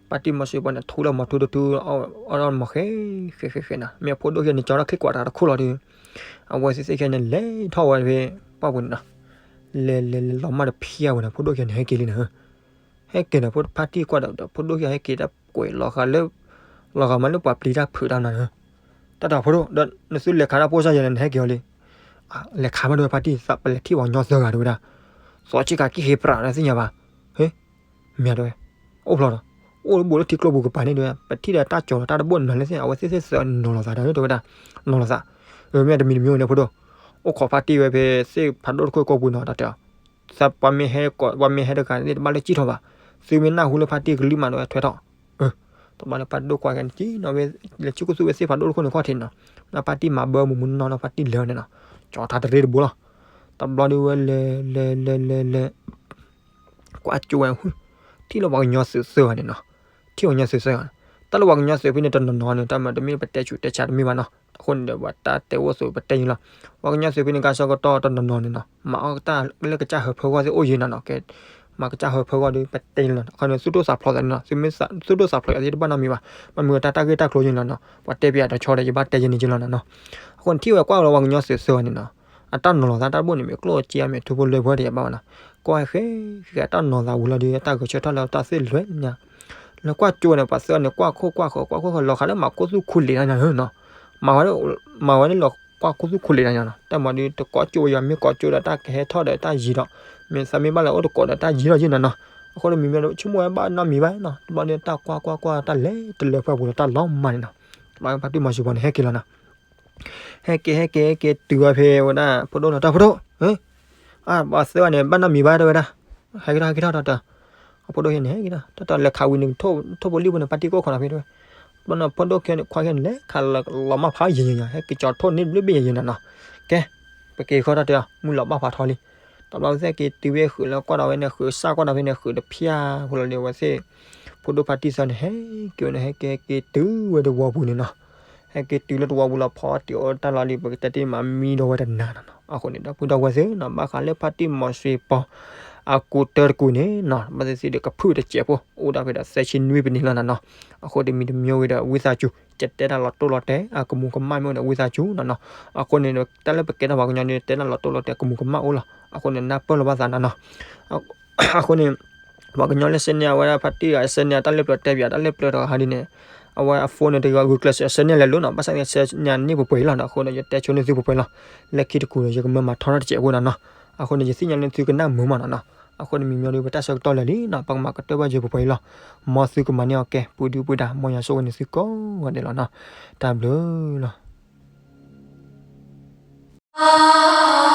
ဖါတံၢ်မီၤစ့ပီန့ၣ် ထူလၢမီၤထူတထူ အီၣ်မီၤဃဲ ဃဲဃဲဃဲနီၤ, မ့ၢ်ဖိဒိၣ်ခံဂၤန့ၣ် ကၠီထီၣ်ခံကွၢ်တၢ်တခိၣ်လီၤဒီး အဝဲသ့ၣ်သ့ၣ်ခံဂၤန့ၣ် လဲၤထီၣ်ဝဲဖဲ ပှၢ်ပူၤန့ၣ်နီၤ, လဲၤလဲၤလဲၤလီၤမၢ်တဖံးအဝဲန့ၣ် ဖိဒိၣ်ခံဂၤန့ၣ် ဟဲက့ၤလံနီၤ ဟဲက့ၤဒီး ဖါတံၢ်ကွၢ်ဒီး ဖိဒိၣ်ခံဂၤဟဲက့ၤတၢ်ကွဲးလီၤဃာ်လၢ လီၤဃာ်မးလၢပှၤပျံၤတၢ်ဖုးတၢ်နၤ, တၢ်တၢ်ဖိဒိၣ် ဒီးနသုလဲၤခးတၢ်ဖိစၢ်ယဲၤလဲၣ် နဟဲက့ၤအီၤလံ, လဲၤခးဘၣ်ဒိဝဲဖါတံၢ် သးပလဲၤထံၣ်ပှၤကညီသၢဂၤတဝဲဒၣ်, သီဆ့ကၤကံၣ်ဃ့ပြးဒီးသ့ၣ်ညါဘၣ်, ဟ့ မ့ၢ်တဝဲ, အိၣ်ဖျီဒီး အိၣ်တဘိလၢထံကျိပူၤကပၤန့ၣ်တဝဲ ပထံၣ်ဒီးတၢ်ကၠီၤလီၤတၢ်တဘိန့ၣ်လၢသ့ၣ် အဝဲသ့ၣ်သ့ၣ်သၢနီၤလီၤသးတဝဲဒၣ်, နီၤလီၤသး, မ့ၢ်တမံၤတမံၤန့ၣ် ဖိဒိၣ်, အိၣ်ခိးဖါတံၢ်ဝဲဖဲသ့ၣ်ဖးဒိၣ်တခိၣ်ကိးပူၤနီၤ တၢ်တဲအီၤ သးပှၤမ့ၢ်ဟဲကိး ပှၤမ့ၢ်ဟဲတဂၤန့ၣ် တဘၣ်လၢစံၣ်ထီၣ်ဘၣ်, သုမ့ၢ်နၢ်ဟူလၢဖါတံၢ်ကလုၢ်မးဒီးထွဲထီၣ်, တဘျီဒီးဖါတံၢ်ကွၢ်ကဲန့ၣ်ကံနီၤဝဲ, လဲၤဆူကသူၣ်ဝဲသ့ၣ်ဖးဒိၣ်တခိၣ်န့ၣ်ခီၣ်ထံးနီၤ, နဖါတံၢ်မၤဘၢမုၢ်မုၢ်နီၢ်နီၢ်ဖါတံၢ်လဲၤန့ၣ်နီၤ, ကၠီၤထါတရ့တဘိလီၤ, တဘျီဒီးဝဲလဲၤလဲၤလဲၤလဲၤလဲၤ ကွၢ်ကၠိဝဲ, ထံၣ်လၢပှၤကညီသုးသၢဂၤန့ၣ်နီၤ, ထံၣ်ပှၤကညီသုးသၢဂၤ, တၢ်လၢပှၤကညီသုးဖဲန့ၣ်တနီၤနီၤန့ၣ် တၢ်မၤတမ့ၢ်ပတဲဆူးတဲဆါတမ့ၢ်ဘၣ်နီၤ, အဃိန့ၣ်ဒီးပှၤတၢ်တဲအိၣ်ဆိးပတဲယံၤလီၤ, ပှၤကညီသုးဖဲန့ၣ် ကါဆၢကတီၢ်တနီၤနီၤန့ၣ်နီၤ မၤအီၣ်တၢ်လၢကစၢ်ဟၢဖၢဂီၢ်သ့ၣ်အိၣ်ယံၤနီၤနီၤ, ကဲ မၤကစၢ်ဟၢဖၢဂီၢ်ဒီးပတဲယံၤလီၤ, အခီန့ၣ် သူၣ်ဒိၣ်သးဖျိးသးန့ၣ်နီၤ, သုမ့ၢ်သူၣ်ဒိၣ်သးဖျိးယၤသ့ၣ်တဘၣ်နီတမံၤဘၣ်, ဘၣ်မနုၤတၢ်တၢ်ဂ့ၢ်တၢ်ကျိၤယံၤလီၤနီၤ, ပှၤတဲပယၤတဆီဒီးယဘၣ်တဲယံၤန့ၣ်ယံၤလီၤနီၤနီၤ, အဃိန့ၣ်ထံၣ်ဝဲကွၢ်လီၤပှၤကညီသုးသၢဂၤန့ၣ်နီၤ အတၢ်နီၤလီၤသးတၢ်တဘိန့ၣ် မ့ၢ်ကျိၣ်စ့အမ့ၢ်ထူဖိလွဲဖိတယၤဘၣ်ဝဲနီၤ, ကွၢ်ဃဲဃဲတၢ်နီၤသးဝံၤလီၤဒီး တၢ်ဂဲၤဆၢထၢၣ်လၢတၢ်သ့ၣ်လွဲညါ, လၢကွၢ်ကၠိန့ၣ် ပှၤသၢဂၤန့ၣ် ကွၢ်ခိၣ်ကွၢ်ဃၢၤ ကွၢ်ခိၣ်ဃၢၤ လီၤဃာ်လၢမၤကိၢ်သူၣ်ခူလံာ်တၢ်ညါနီၤ, မၤဝဲ မၤဝဲန့ၣ်လီၤကွၢ်ခိၣ်သူၣ်ခူလံာ်တၢ်ညါနီၤ, တၢ်မၤဒီးတကိးကၠိဝဲယွၤ မ့ၢ်ကိးကၠိဒီးတၢ်ကဟဲထီၣ်ဒီးတၢ်ယံၤဒီး, မ့ၢ်သးမ့ၢ်ဘၣ်လၢအိၣ်တကိးဒီးတၢ်ယံၤထီၣ်ယံၤနီၤနီၤ, အဃိန့ၣ်မံၤမံၤဒီးဆိကမိၣ်ဝဲဘၣ်နီတမံၤဘၣ်နီၤ, တဘျီဒီးတၢ်ကွၢ်ကွၢ်ကွၢ် တၢ်လဲၤတလၢပှၢ်ပူၤဒီးတၢ်လီၤမၢ်န့ၣ်နီၤ, တဘျီဖါတံၢ်မီၤစ့ပီန့ၣ် ဟဲက့ၤလီၤနီၤ ဟဲက့ၤ ဟဲက့ၤ ဟဲက့ၤတုၤဝဲဖဲဝဲဒၣ် ဖိဒိၣ်လီၤ တၢ်ဖိဒိၣ်, အါ ပှၤသၢဂၤန့ၣ် ဘၣ်နီတမံၤဘၣ်တဲဝဲဒၣ်, ဟဲက့ၤထီၣ် ဟဲက့ၤထီၣ် တၢ်တဲ, အဖိဒိၣ်ခံဂၤန့ၣ် ဟဲက့ၤထီၣ် တၢ်တဲ လဲၤခးဝံၤန့ၣ် ထိၣ်ဖိလံၣ်ဖိန့ၣ် ဖါတံၢ်ကအိၣ်ခိးနီၤဖဲတဲဝဲ, ဘျီန့ၣ် ဖိဒိၣ်ခံဂၤန့ၣ် ခွါခံဂၤန့ၣ် လဲၤခးလီၤမၢ်ဖးယံၤယံၤယံၤ ဟဲက့ၤကၠီၤထိၣ်န့ၢ်ဘျုးဘ့ၣ်ယံၤယံၤနီၤနီၤ, ကဲ ပက့ၤဃီ တၢ်တဲအီၤ မုၢ်လီၤဘၣ်ဖးထီလံ, တဘျီဝဲသ့ၣ်က့ၤတုၤဝဲဃုာ်လၢကွၢ်ဒီးဝဲန့ၣ် ဃုာ်စၢ်ကွၢ်ဒီးဖဲန့ၣ် ဃုာ်တဖၠၣ်ဖိလီၤဒီး အဝဲသ့ၣ် ဖိဒိၣ်ဖါတံၢ်သၢဂၤန့ၣ် ဟဲက့ၤဝဲန့ၣ် ဟဲက့ၤက့ၤတုၤဝဲတဝီပူၤန့ၣ်နီၤ, ဟဲက့ၤတုၤလၢတဝီပူၤလီၤ ဖီတံၢ်အီၣ်တၢ်လီၤလံ ပကတဲတ့ၢ်မးမံဒီးဝဲတနၤနီၤနီၤ, အဃိန့ၣ် ဒီပုၢ်ဒီဝဲၢ်သ့ၣ်နီၤ ဘၣ်ဃးလၢဖါတံၢ်မီၤစ့ပီ အကူတၢတကူန့ၣ်နီၤ ဘၣ်သ့ၣ်သ့ၣ်ဒီးကဖုၣ်တစဲးဖိ အိၣ်ဒၣ်ဖဲဒီးသၢဆံနွံပနံၤလီၤနီၤနီၤ, အဃိဒီးမံၤတမံၤဝံၤဒီးဝံသးစူၤ ကတဲတၢ်လီၤတိၢ်လီၤတဲာ် အကမူၤကမၣ်မ့ၢ်အိၣ်ဒီးဝံသးစူၤနီၤနီၤ, အဃိန့ၣ်ဒီး တၢ်လၢပကဲထီၣ်ပှၤကညီန့ၣ် တဲတၢ်လီၤတိၢ်လီၤတဲာ် ကမူၤကမၣ်အိၣ်လီၤ, အဃိန့ၣ် နၢ်ပၢၢ်လီၤဘၣ်သးနီၤနီၤ အဃိန့ၣ် ပှၤကညီလၢ send န့ၢ် အဝဲဒၣ်ဖါတံၢ်ဂၤ send န့ၢ် တၢ်လၢပျၢၤတဲပၠး တၢ်လၢပျၢၤတဂၤဟးဒ်န့ၣ် အဝဲအ phone န့ၣ်တဂ့ၤ ဂုာ်ကျဲးစၢး send န့ၢ်လဲၤလိၤနီၤ, ဘၣ်ဆၣ်န့ၣ် send န့ၢ်န့ၢ်ပှဲၤပှဲၤလီၤနီၤ, အဃိန့ၣ် ယတဲဆိန့ၢ်သုပှဲၤပှဲၤလီၤ, လၢခံတကူၤဒီး ယကမၢမၤထီထီၣ်တစဲးဖိနီၤနီၤ, အဃိန့ၣ် ယသ့ၣ်ညါလၢသုကနၣ်မုာ်မးနီၤနီၤ, အဃိန့ၣ်မံၤမံၤဒီး ပတၢ်ဆၢကတီၢ်လၢာ်လံနီၤ, ပကမၤကတၢၢ်ဘၣ်ယိၤပှဲၤပှဲၤလီၤ, မ်သုကမၤန့ၢ်အီၤကဲ ပူၤဒုပူၤဒါ မ်ယွၤဆိၣ်ဂ့ၤန့ၢ်သုကိးဂၤဒဲးလီၤနီၤ, တၢ်ဘျုးလီၤ.